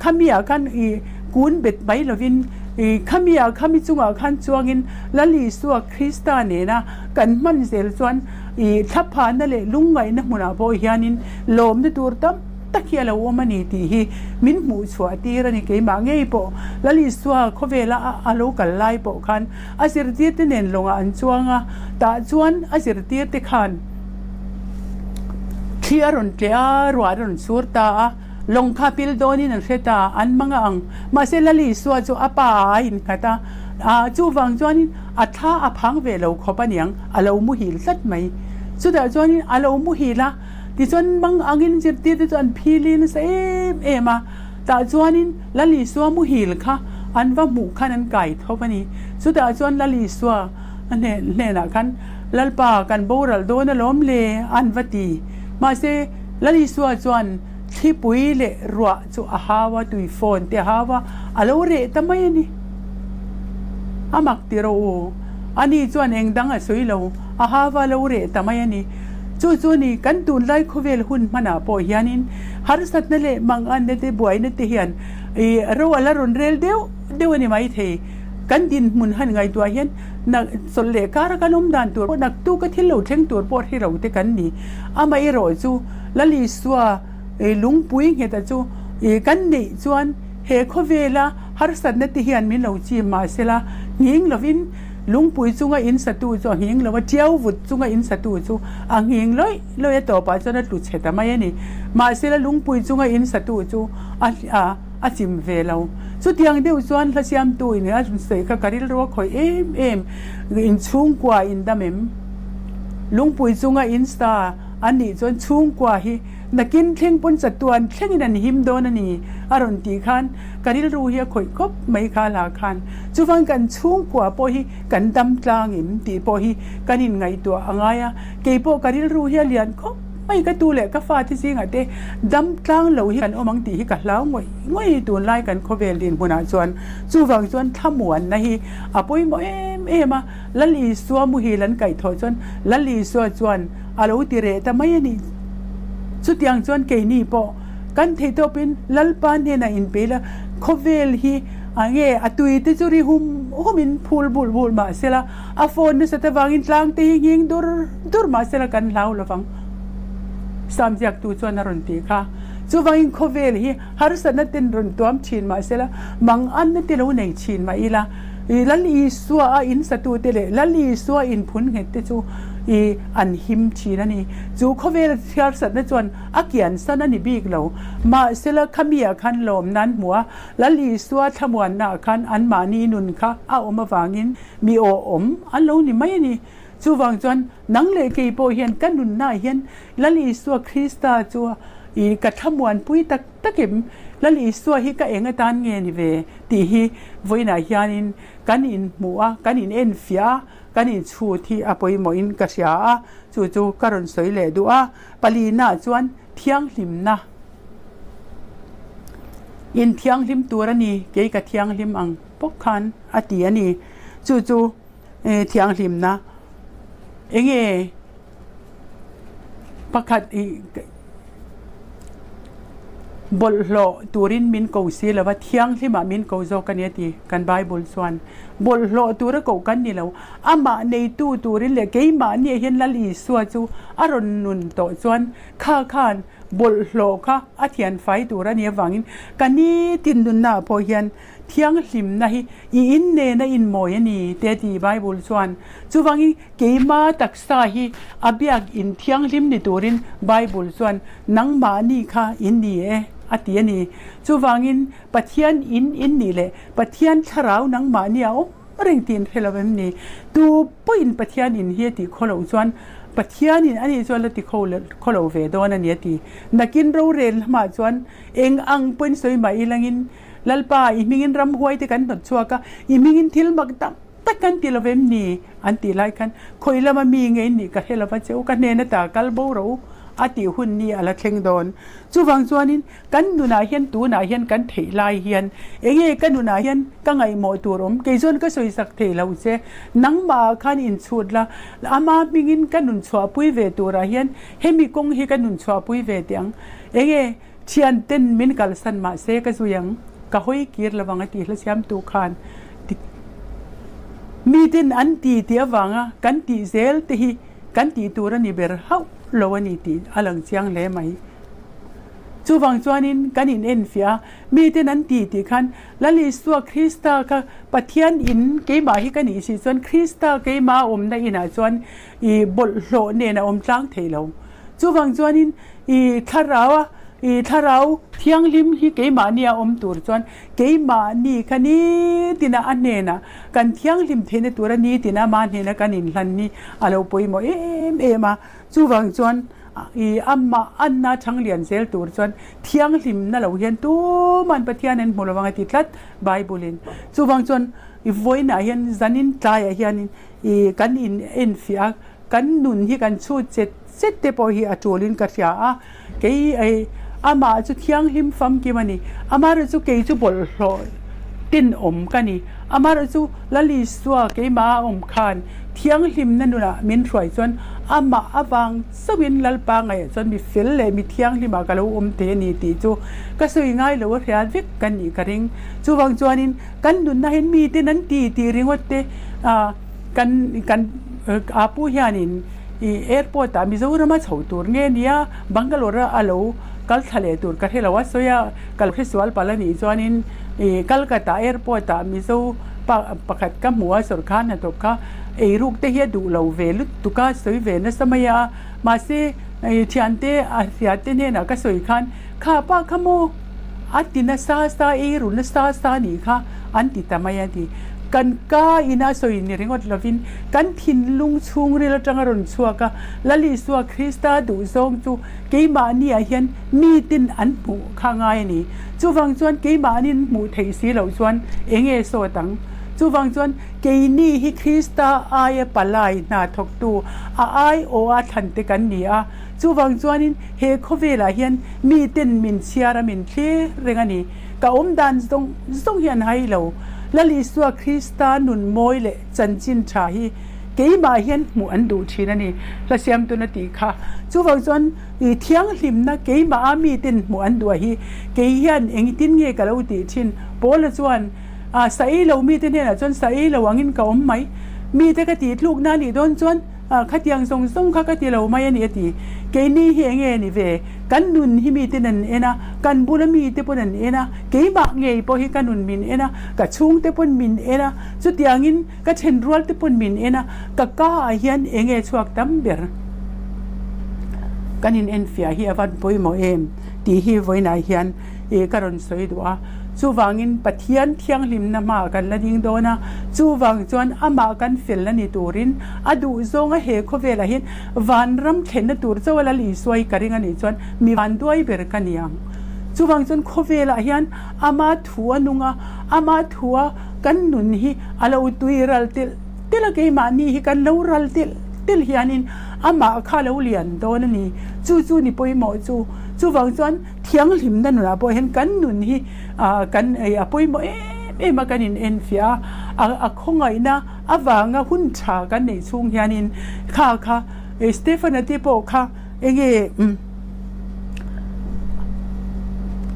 khamiah khan i kun bet mai lovin i khamiah khami chungah khan chuangin Lal Isua Krista nena kan hman zel chuan i thlaphahna leh lungngaihna hmunah pawh hianin lawmna tur tam tak hi a lo awm a ni tih hi min hmuh chhuah tir a ni. Keimah ngei pawh Lal Isua khawvela a lo kal lai pawh khan A zirtirte nen lawngah an chuang a, tah chuan a zirtirte khan thli a rawn tleh a, ruah a rawn sur ta a, lawng kha pil dawnin an hre ta, an hmang a ang. Mahse Lali Isua chu a pa ah a innghat a, ah chuvang chuanin a thla a phang ve lo khawp a niang, a lo muhil tlat mai. Chutah chuanin a lo muhil a, tichuan mang angin zirtirte chu an phili nasa em em a, Tah chuanin Lal Isua muhil kha an va hmuh khan an kai tho a ni. Chutah chuan Lal Isua hnenah khan, Lalpa, kan boral dawn alawm le, an va ti. Mahse, Lal Isua chuan thlipui leh ruah chu a hau a, tui phone te a hau a, a lo reh ta mai a ni. A mak ti rawh u, ani chuan eng dang a sawi lo, a hau a, a lo reh ta mai a ni. Chu chu ni, kan tunlai khawvel hun hmanah pawh hianin harsatna leh manganna te, buaina te hian ih ro a la rawn rel deuh deuh a ni maithei. Kan dinhmun han ngaihtuah hian nak chawlh leh kara kan awm dan tur pawh naktuka thil lo thleng tur pawh hre lo te kan ni. Amaherawh chu Lal Isua ih lungpui ngheta chu ih kan neih chuan he khawvela harsatna te hian min lo chim mahsela nghing lovin Lungpui chunga in satu chu a nghing lo a, tiau vut chunga in satu chu a nghing lawih lawih a tawpah chuan a tlu chhe ta mai a ni. Mahsela lungpui chunga in satu chu a a a chim ve lo. Chutiang deuh chuan hla siamtu in a sawi kha ka rilru a khawih em em, in chhungkua in dam em? Lungpui chunga in sa a nih chuan chhungkua hi nakin thleng pawn chatuan thlengin an him dawn a ni a rawn tih khan Ka rilru hi a khawih khawp mai kha la khan. Chuvan kan chhungkua pawh hi kan dam tlang em tih pawh hi kan inngaihtuah a ngai a. Kei pawh ka rilru hi a lian khawp mai ka tu leh ka fate zingah te dam tlang lo hi kan awm ang tih hi ka hlau ngawih ngawih tunlai kan khawvel dinhmunah chuan. Chuvang chuan thlamuanna hi a pawimawh em em a. Lal Isua muhil an kaihthawh chuan Lal Isua chuan a lo ti reh ta mai a ni. Chutiang chuan keini pawh. Kan theih tawpin Lalpa hnenah inpei la, khawvel hi a nge a tui te chu ri hum humin phul bulh bulh mah sela, a phone nasat avangin tlang te hi nghing dur dur mah sela kan hlau lovang. Sam ziaktu chuan a rawn ti kha. Chuvangin khawvel hi harsatna ten rawn tuam thin mah sela, manganna te lo nei thin mah ila, i Lal Isua a in satute leh Lal Isua inphun nghet te chu i an him thin a ni. Chu khawvel harsatna chuan A kiansan a ni bik lo. Mahsela khamiah khan lawm nan hmu a, Lal Isua thlamuannaah khan anmahni nun kha a awm avangin mi awhawm an lo ni mai a ni. Chuvang chuan nang leh kei pawh hian ka nunnaah hian Lal Isua Krista chu i ka thlamuanpui tak tak em? Lal Isua hi ka eng atan nge ni ve? tih hi vawiinah hianin kan inhmuh a, kan inenfiah a, kan inchhut hi a pawimawhin ka hria a, chu chu ka rawn sawi leh duh a. Palina chuan thianghlimna in thianghlim tur a ni, kei ka thianghlim ang bawk khan a ti a ni. Chu chu thianghlimna enge pakhat ih bawlhhlawh turin min ko si lova thianghlimah min ko zawk a ni a ti kan Bible chuan. Bawlhhlawh tura koh kan ni lo. Amah neitu turin leh keimahniah hian Lal Isua chu a rawn nun tawh chuan kha khan bawlhhlawh kha a thian fai tur a nih avangin ka nitin nunnaah pawh hian thianghlimna hi i in nena inmawi a ni te a ti Bible chuan. Chuvangin keima taksa hi a biak in thianghlim ni turin Bible chuan nangmahni kha in ni e a ti a ni. Chuvangin Pathian in in nih leh Pathian thlarau nangmahni a awm reng tih in hre lo em ni? Tu pawhin Pathian in hi a tih khaw loh chuan Pathianin a nih chuan la ti khaw lo ve dawn a ni a ti. Nakin rorel lamah chuan eng ang pawhin sawi mah ilangin Lalpa i hmingin ramhuai te kan hnawt chhuak a, i hmingin thil mak tam tak kan ti lo em ni? An tih lai khan khawi lama mi nge in nih ka hre lo va che u, ka hnen ata kal bo rawh u. a tih hun ni a la thleng dawn. Chuvang chuanin kan nunah hian tunah hian kan theih lai hian enge ka nunah hian ka ngaihmawh tur awm kei chuan ka sawi sak thei lo che nangmah ah khan inchhut la ama hmingin ka nun chhuahpui ve turah hian hemi kawng hi ka nun chhuahpui ve teh ang enge Thian ten min kalsan mah se ka zui ang, ka hawi kir lo ang a ti hlasiamtu khan mi ten an ti tih avanga kan tih zel te hi kan tih tur a ni ber hauh lo a ni tih a lang chiang hle mai. Chuvang chuanin kan in enfiah a, mi ten an ti tih khan Lal Isua Krista kha Pathian in keimah hi ka nih si chuan Krista keimah a awmna inah chuan i bawlhhlawh nen a awm tlang thei lo. Chuvang chuanin I thlarau a, i thlarau thianghlim hi keimahni a awm tur chuan keimahni kha nitina a hnenah kan thianghlim theihna tura nitina ama hnena kan inhlan hi a lo pawimawh em em a. Chuvang chuan i amah anna chhang lian zel tur chuan thianghlimna lo hian tuman Pathian an hmu lovang a ti tlat Bible in. Chuvang chuan i vawiinah hian zanin tlaiah hianin i kan in enfiah a, kan nun hi kan chhut chet chet te pawh hi a tulin ka hria a, kei ei amah chu thianghlim famkim a ni, amaherawh chu kei chu bawlhhlawh tenawm ka ni, amaherawh chu Lal Isua keimah a awm khan thianghlimna nunah min hruai chuan amah avang chauhin Lalpa ngaihah chuan mi fel leh mi thianghlimah ka lo awm thei a ni tih chu ka sawi ngai lo a hria vek ka nih ka ring. Chuvang chuanin kan nunna hian miten an ti tih ringawt te ah kan kan a pu hianin ih airport ah Mizoram a chho tur nge nia Bangalore a a lo kal thla leh tur ka hre lo a sawi a kal hresual palh a nih chuanin ih Calcutta airport ah Mizo pa pakhat ka hmu a sawrkar hnathawk kha eiruk te hi a duh lo ve lutuk a sawi ve nasa mai a mahse ih thiante a hriat te hnenah ka sawi khan kha pa kha maw a ti nasa sa eiru nasa sa a nih kha an ti ta mai a ti. Kan ka ina sawi ni ringawt lovin kan thinlung chhungril atanga rawn chhuak a, Lal Isua Krista duhzawng chu keimahniah hian mitin an hmuh kha ngai a ni. Chuvang chuan keimahnin hmuh theih si loh chuan eng nge sawt ang? Chuvang chuan keini hi Krista aia palai hna thawktu a aiawha thlante kan ni a. Chuvang chuanin he khawvelah hian miten min chhiar a min thlir reng a ni. Ka awm dan zawng zawng hi an hai lo. Lal Isua Krista nun mawi leh chanchin tha hi keimah hian hmuh an duh thin a ni, hla siamtun a tih kha. Chuvang chuan i thianghlimna keimah a miten hmuh an duh a hi kei hian engtin nge ka lo tih thin? Paula chuan, A sa ei lo mite hnenah chuan sa ei lo angin ka awm mai. Mite ka tih tlukna a nih dawn chuan Khatiang zawng zawng kha ka ti lo mai a ni a ti. Keini hi eng nge ni ve? Kan nun hi miten an en a, kan bula mite pawn an en a, keimah ngei pawh hi ka nun min en a, ka chhungte pawn min en a, chutiangin ka thenrual te pawn min en a, ka ka ah hian eng nge chhuak tam ber? Kan inenfiah hi a van pawimawh em? tih hi vawiinah hian ih ka rawn sawi duh a. Chuvangin Pathian thianghlimna hmaah kan la ding dawn a, chuvang chuan amah kan fel a ni turin a duh zawnga he khawvelah hian vanram thlenna tur chauh a Lal Isua hi ka ring a nih chuan mi vanduai ber ka ni ang. Chuvang chuan khawvelah hian ama thu a nung a, ama thua kan nun hi a lo tui ral telh telh a, keimahni hi kan lo ral telh telh hianin amah kha a lo lian dawn a ni. Chu chu ni pawimawh chu. Chuvang chuan Thianghlimna nunah pawh hian kan nun hi kan a pawimawh em em a, kan in enfiah a, a khawngaihna avanga hun tha kan neih chhung hianin kha kha Stephen-a te pawh kha enge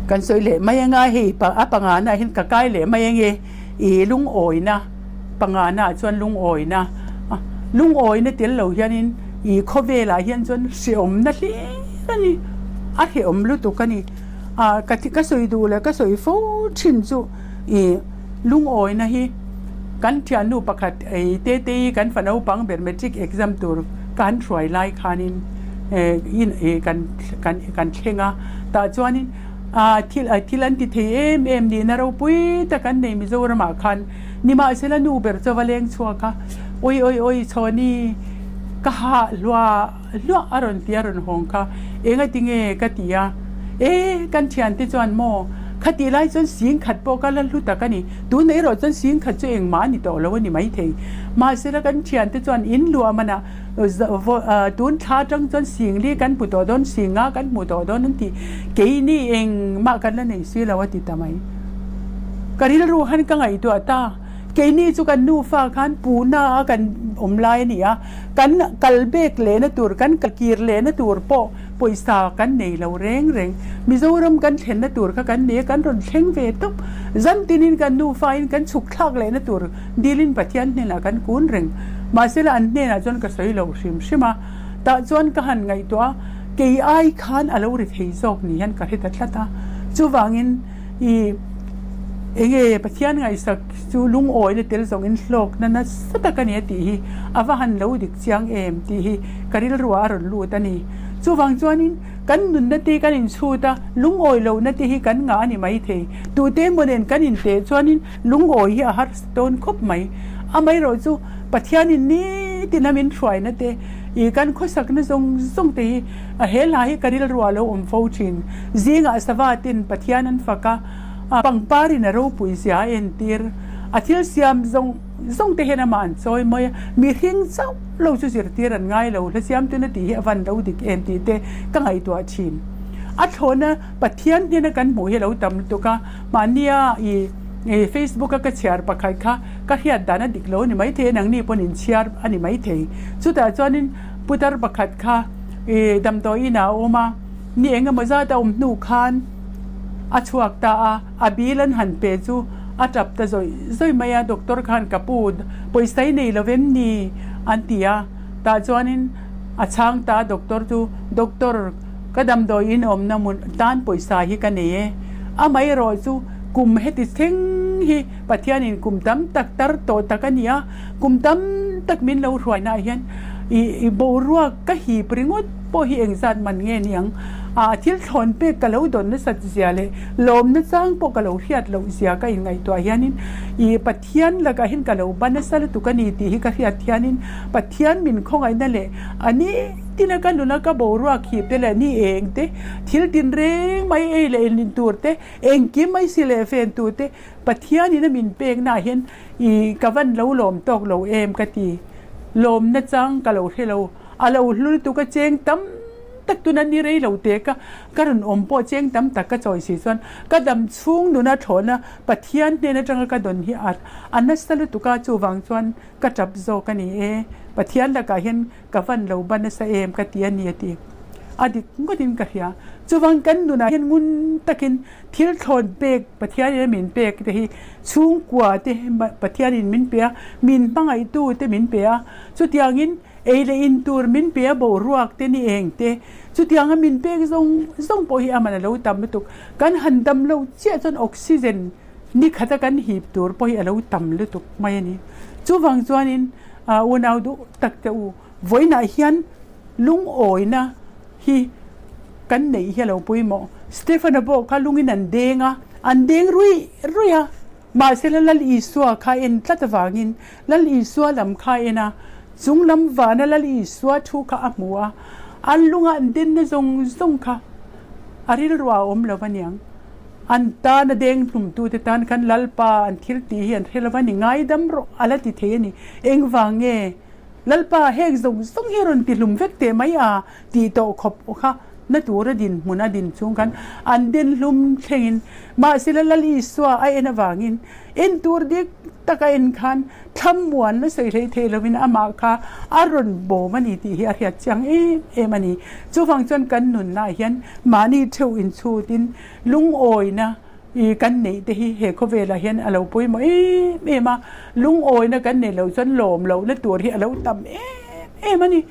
kan sawi leh mai anga hei a pangana hian ka kai leh mai ange ih lungawina pangana ah chuan lungawina lungawina tel lo hianin ih khawvelah hian chuan hrehawmna hlir a ni a hrehawm lutuk a ni ah ka ka sawi duh leh ka sawi fo thin chu ih lungawina hi kan thiannu pakhat ei te te hi kan fa naupang ber matric exam tur ka han hruai lai khanin eh in kan kan kan thleng a tah chuanin ah thil thil an ti thei em em nihna ropui tak an nei Mizoramah khan nimahsela nu ber chu a va leng chhuak a awi awi awi chhawni ka hah hluah hluah a rawn ti a rawn hawng kha enga tinge ka ti a e kan thiante chuan maw. Khatih lai chuan singkhat pawh ka la hlu tak a ni. Tunah erawh chuan singkhat chu engmah a ni tawh lo a ni maithei. Mahsela kan thiante chuan in luah manah tun thla atang chuan singli kan hmu tawh dawn, singa kan hmu tawh dawn an ti. Keini engmah kan la nei si lo a ti ta mai. Ka rilru han ka ngaihtuah ta. Keini chu kan nufa khan Pune a kan awm lai a ni a, kan kal bek lehna tur, kan kir lehna tur pawh pawisa kan nei lo reng reng. Mizoram kan thlenna tur kha kan nei a, kan rawn thleng ve tawp. Zan tinin kan nufa in kan chhuk thlak lehna tur dilin Pathian hnenah kan kun reng. Mahsela an hnenah chuan ka sawi lo hrim hrim a, tah chuan ka han ngaihtuah a, kei ai khan a lo ri thei zawk ni hian ka hre ta tlat a. Chuvangin i enge Pathian ngaihsak chu lungawina tel zawng in hlawkna nasa tak a ni a tih hi a va han lo dik chiang em tih hi ka rilruah a rawn lut a ni. Chuvang chuanin kan nunna te kan inchhut a, lungawi lohna te hi kan ngah a ni maithei. Tute emaw nen kan inteh chuanin lungawi hi a harsa dawn khawp mai. Amaherawh chu Pathianin nitin a min hruaina te ih kan khawsakna zawng zawng te hi a he hla hi ka rilruah a lo awm fo thin. Zingah sava ten Pathian an fak a, pangparin a ropui zia a entir. A thil siam zawng zawng te hian amah an chawi mai a, mihring chauh lo chu zirtir an ngai lo, hla siamtuna tih hi a van lo dik em tih te ka ngaihtuah thin. A thlawhna Pathian hnena kan hmuh hi a lo tam lutuk a, mahnia i Facebook a ka chhiar pakhat kha ka hriat dan a dik lo a ni maithei a, nangni pawn in chhiar a ni maithei. Chutah chuanin putar pakhat kha i damdawi inah a awm a, ni eng emaw zat a awm hnu khan a chhuak ta a, a bill an han pe chu a tap ta zawih zawih mai a, doctor khan ka pu pawisa i nei lo em ni? an ti a, tah chuanin a chhang ta a doctor chu, doctor ka damdawi in awmna hmun tan pawisa hi ka nei e, amaherawh chu kum heti thleng hi Pathianin kum tam tak tar tawh tak a ni a, kum tam tak min lo hruainaah hian i boruak ka hip ringawt pawh hi engzat man nge ni ang? A thil thlawn pek ka lo dawn nasat zia leh lawmna chang pawh ka lo hriat loh zia ka inngaihtuah hianin i Pathian lakah hian ka lo ba nasa lutuk a ni tih hi ka hriat hianin Pathian min khawngaihna leh a ni tina ka nuna ka boruak hip te leh ni eng te thil tinreng mai ei leh in tur te engkim mai si leh ven tur te Pathianin a min peknaah hian i ka van lo lawm tawk lo em ka ti. Lawmna chang ka lo hre lo. A lo hlu lutuk a cheng tam tak tuna ni rei lo te ka ka rawn awm pawh cheng tam tak ka chawi si chuan ka dam chhung nuna thlawhna Pathian hnen atanga ka dawn hi a a nasa lutuk a chuvang chuan ka tap zawk a ni e. Pathian lakah hian ka van lo ba nasa em ka ti a ni a ti. A dik ngawtin ka hria. Chuvang kan nunah hian ngun takin Thil thlawn pek Pathianin a min pek te hi chhungkua te Pathianin min pe a, min hmangaihtu te min pe a, chutiangin ei leh in tur min pe a boruak te ni eng te, chutianga min pek zawng zawng pawh hi a man a lo tam lutuk. Kan han dam lo chiah chuan oxygen ni khata kan hip tur pawh hi a lo tam lutuk mai a ni. Chuvang chuanin unau duh tak te u, vawiinah hian Lungawina hi kan neih hi a lo pawimawh. Stephen-a pawh kha lungin an deng a, an deng ruih ruih a. Mahsela Lal Isua kha en tlat avangin Lal Isua lam kha a en a, chung lam vana Lal Isua thu kha a hmu a, an lunga an denna zawng zawng kha a rilruah a awm lo va niang. An tan a deng hlumtute tan khan Lalpa an thil tih hi an hre lo va ni, ngaidam rawh a la ti thei a ni. Engvang nge? Lalpa, heng zawng zawng hi rawn ti hlum vek teh mai a tih tawh khawp kha na tura dinhmun a din chung khan an den hlum thlengin mahsela Lal Isua a en avangin en tur dik tak a en khan thlamuan la sawi hlei thei lovin amah kha a rawn bawm a ni tih hi a hriat chiang em em a ni. Chuvang chuan kan nunnaah hian mahni theuh inchhutin lungawina I kan neih te hi he khawvelah hian a lo pawimawh em em a, lungawina kan neih loh chuan lawm lohna tur hi a lo tam em em a ni.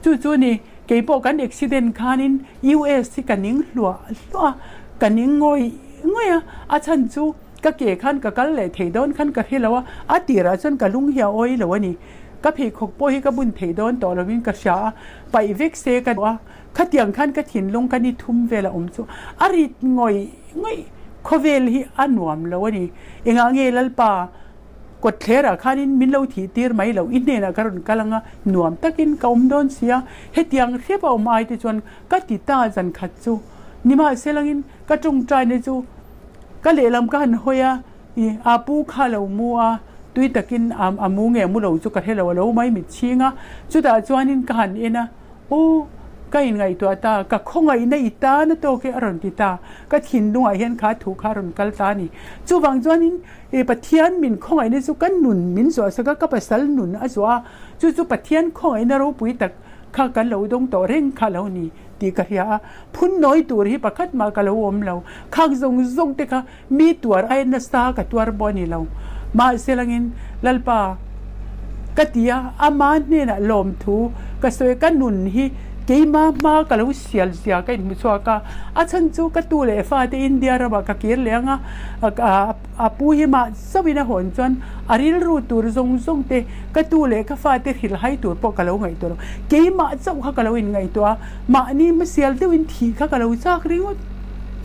Chu chu ni, keipawh kan accident khanin US hi ka ning hluah hluah a, ka ning ngawih ngawih a, a chhan chu ka ke khan ka kal leh thei dawn khan ka hre lo a, a tirah chuan ka lung hi a awi lo a ni. Ka pheikhawk pawh hi ka bun thei dawn tawh lovin ka hria a, paih vek se ka duh a. Khatiang khan ka thinlung ka ni thum vel a awm chu a rit ngawih ngawih khawvel hi a nuam lo a ni. Engah nge Lalpa kawtthlerah khanin min lo thih tir mai loh i hnenah ka rawn kal anga nuam takin ka awm dawn si a, hetiang hrep a awm ai te chuan ka ti ta zan khat chu. Nimahselangin ka tawngtaina chu ka lehlam ka han hawi a, i a pu kha lo mu a, tui takin a a mu nge mu lo chu ka hre lo, a lo mai mit chhing a. Chutah chuanin ka han en a, Aw, ka inngaihtuah ta, ka khawngaihna i tan a tawk e a rawn ti ta. Ka thinlungah hian kha thu kha a rawn kal ta a ni. Chuvang chuanin i Pathian min khawngaihna chu ka nun min zuahsak a, ka pasal nun a zuah a, chu chu Pathian khawngaihna ropui tak kha kan lo dawng tawh reng kha lo ni tih ka hria a. Phun nawi tur hi pakhat mah ka lo awm lo. Khak zawng zawng te kha Mi tuar ai nasa ka tuar pawh a ni lo. Mahse langin Lalpa ka ti a, ama hnenah lawmthu ka sawi a, ka nun hi keima hma ka lo sial zia ka inhmu chhuak a, a chhan chu ka tu leh fate India ramah ka kir leh ang a, a pu hi mah chauhin a hawn chuan a rilru tur zawng zawng te ka tu leh ka fate hrilhhai tur pawh ka lo ngaihtuah lo. Keimah chauh kha ka lo inngaihtuah a, mahni hmasial deuhin thih kha ka lo chak ringawt.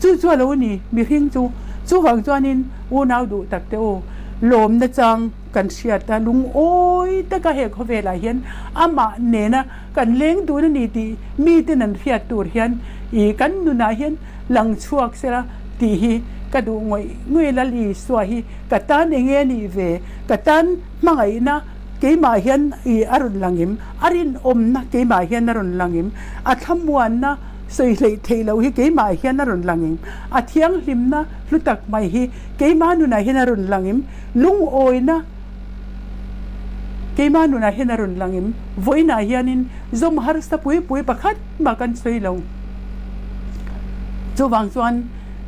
Chu chu a lo ni, mihring chu. Chuvang chuanin unau duh tak te u, lawmna chang kan hriat a, lungawi taka he khawvelah hian amah nena kan leng dun a ni tih miten an hriat tur hian ih kan nunah hian lang chhuak sela tih hi ka duh ngawih ngawih Lal Isua hi ka tan enge a nih ve, ka tan hmangaihna keimah hian ih a rawn lang em, a rinawmna keimah hian a rawn lang em, a thlamuanna Sawi hleih theih loh hi keimah hian a rawn lang em? A thianghlimna hlu tak mai hi keimah nunah hian a rawn lang em? Lungawina keimah nunah hian a rawn lang em? Vawiinah hianin zawm harsa pui pui pakhat mah kan sawi lo. Chuvang chuan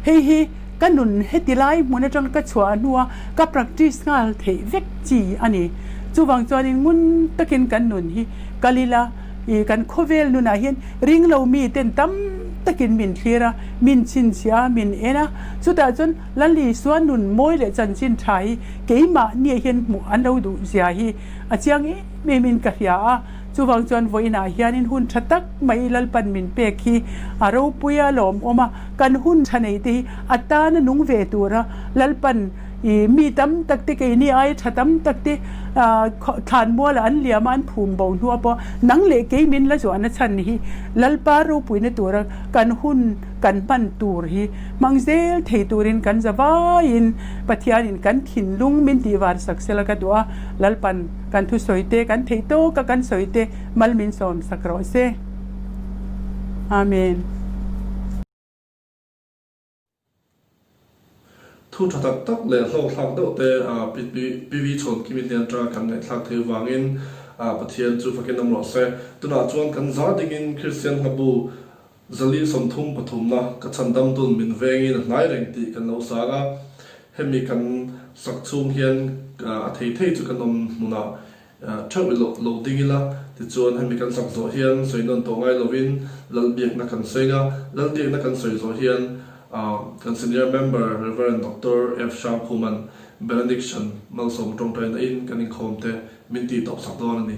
hei hi ka nun heti lai hmun atang ka chhuah hnua ka practice nghal theih vek chi a ni. Chuvang chuanin ngun takin kan nun hi kal ila. I kan khawvel nunah hian ringlo mi ten tam takin min thlir a, min chhinchhiah a, min en a. Chutah chuan Lal Isua nun mawi leh chanchin tha hi keimah nia hian hmuh an lo duh zia hi a chiang em em in ka hria a. Chuvang chuan vawiinah hianin hun tha tak mai Lalpan min pek hi a ropui a lawmawm a, kan hun tha nei te hi a tana nung ve tura Lalpan I mi tam tak te keini ai tha tam tak te thlanmualah an liam a, an phum bo hnua pawh nang leh kei min la zuahna chhan hi Lalpa ropuina tura kan hun kan hman tur hi hmang zel thei turin kan za vaiin Pathianin kan thinlung min tihvar sak sela ka duh a, Lalpan kan thusawi te kan theih tawk a kan sawi te mal min sawm sak rawh se. Amen. Thu tha tak tak leh hlawkthlak deuh te PV chhawn Kimi hnen atanga kan ngaihthlak thei vangin Pathian chu fakin awm rawh se. Tunah chuan kan za dingin Kristian hlabu zali 33 na ka chhandam dun min vengin a hnai reng tih kan lo sang a. Hemi kan sak chhung hian a thei thei chu kan awm hmunah Theuh i lo ding ila, tichuan hemi kan sak zawh hian sawi nawn tawh ngai lovin Lalbiakna kan sawi nga, Lalbiakna kan sawi zawh hian kan Senior Member Rev. Doctor F. Hrangkhuman Benediction malsawm tawngtaina in kan inkhawm te min tih tawp sak dawn a ni.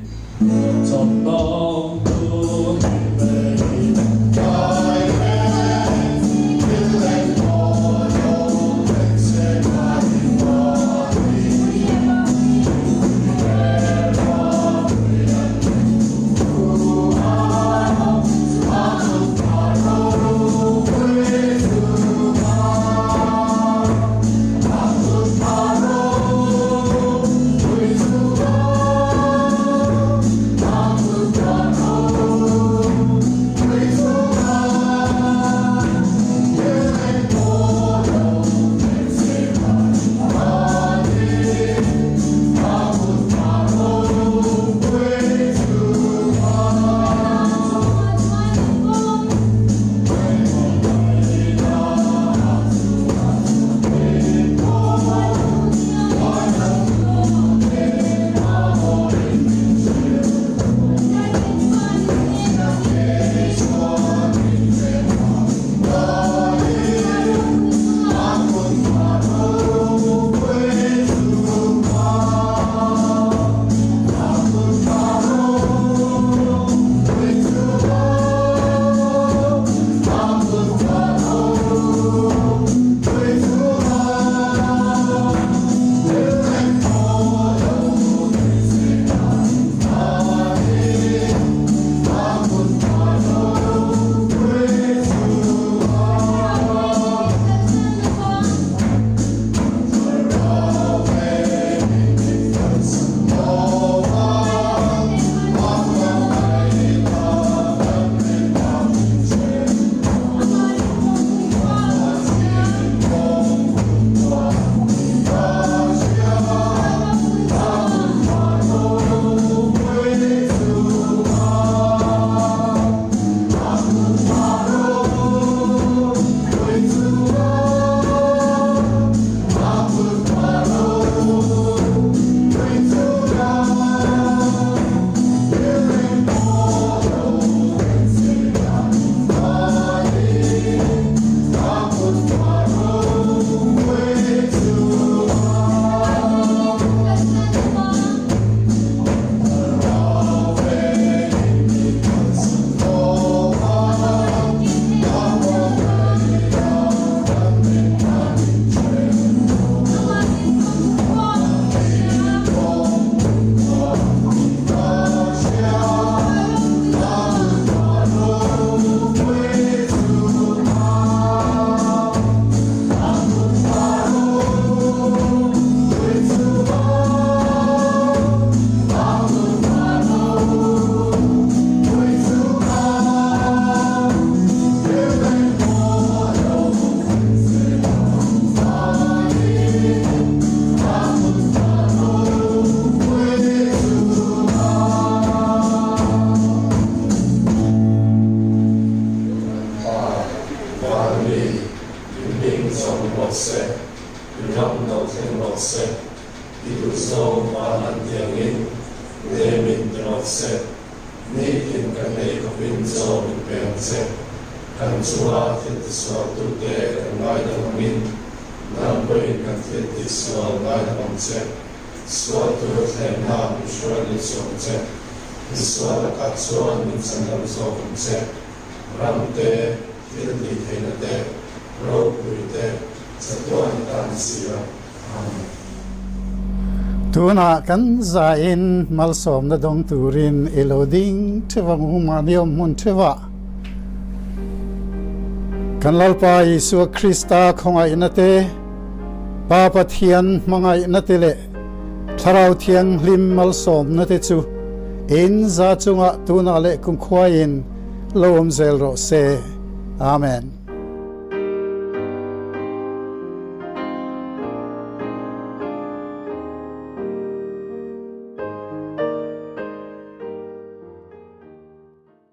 rawh se. Nitin kan ei khawpin chaw min pe ang che. Kan chunga thil tisualtute kan ngaidam angin, nang pawhin kan thil tihsual ngaidam ang che. Sual tur thlenna min hruai lut suh ang che. Misual lakah chuan min chandam zawk ang che. Ram te, thil tih theihna te, ropui te, chatuan i tan si a. Amen. Tunah kan zain malsawmna dawng turin i lo ding theuh ang u mahni awm hmun theuhah. Kan Lalpa Isua Krista khawngaihna te, Pa Pathian hmangaihna te leh Thlarau Thianghlim malsawmna te chu in za chungah tunah leh kumkhuaiin lo awm zel rawh se. Amen.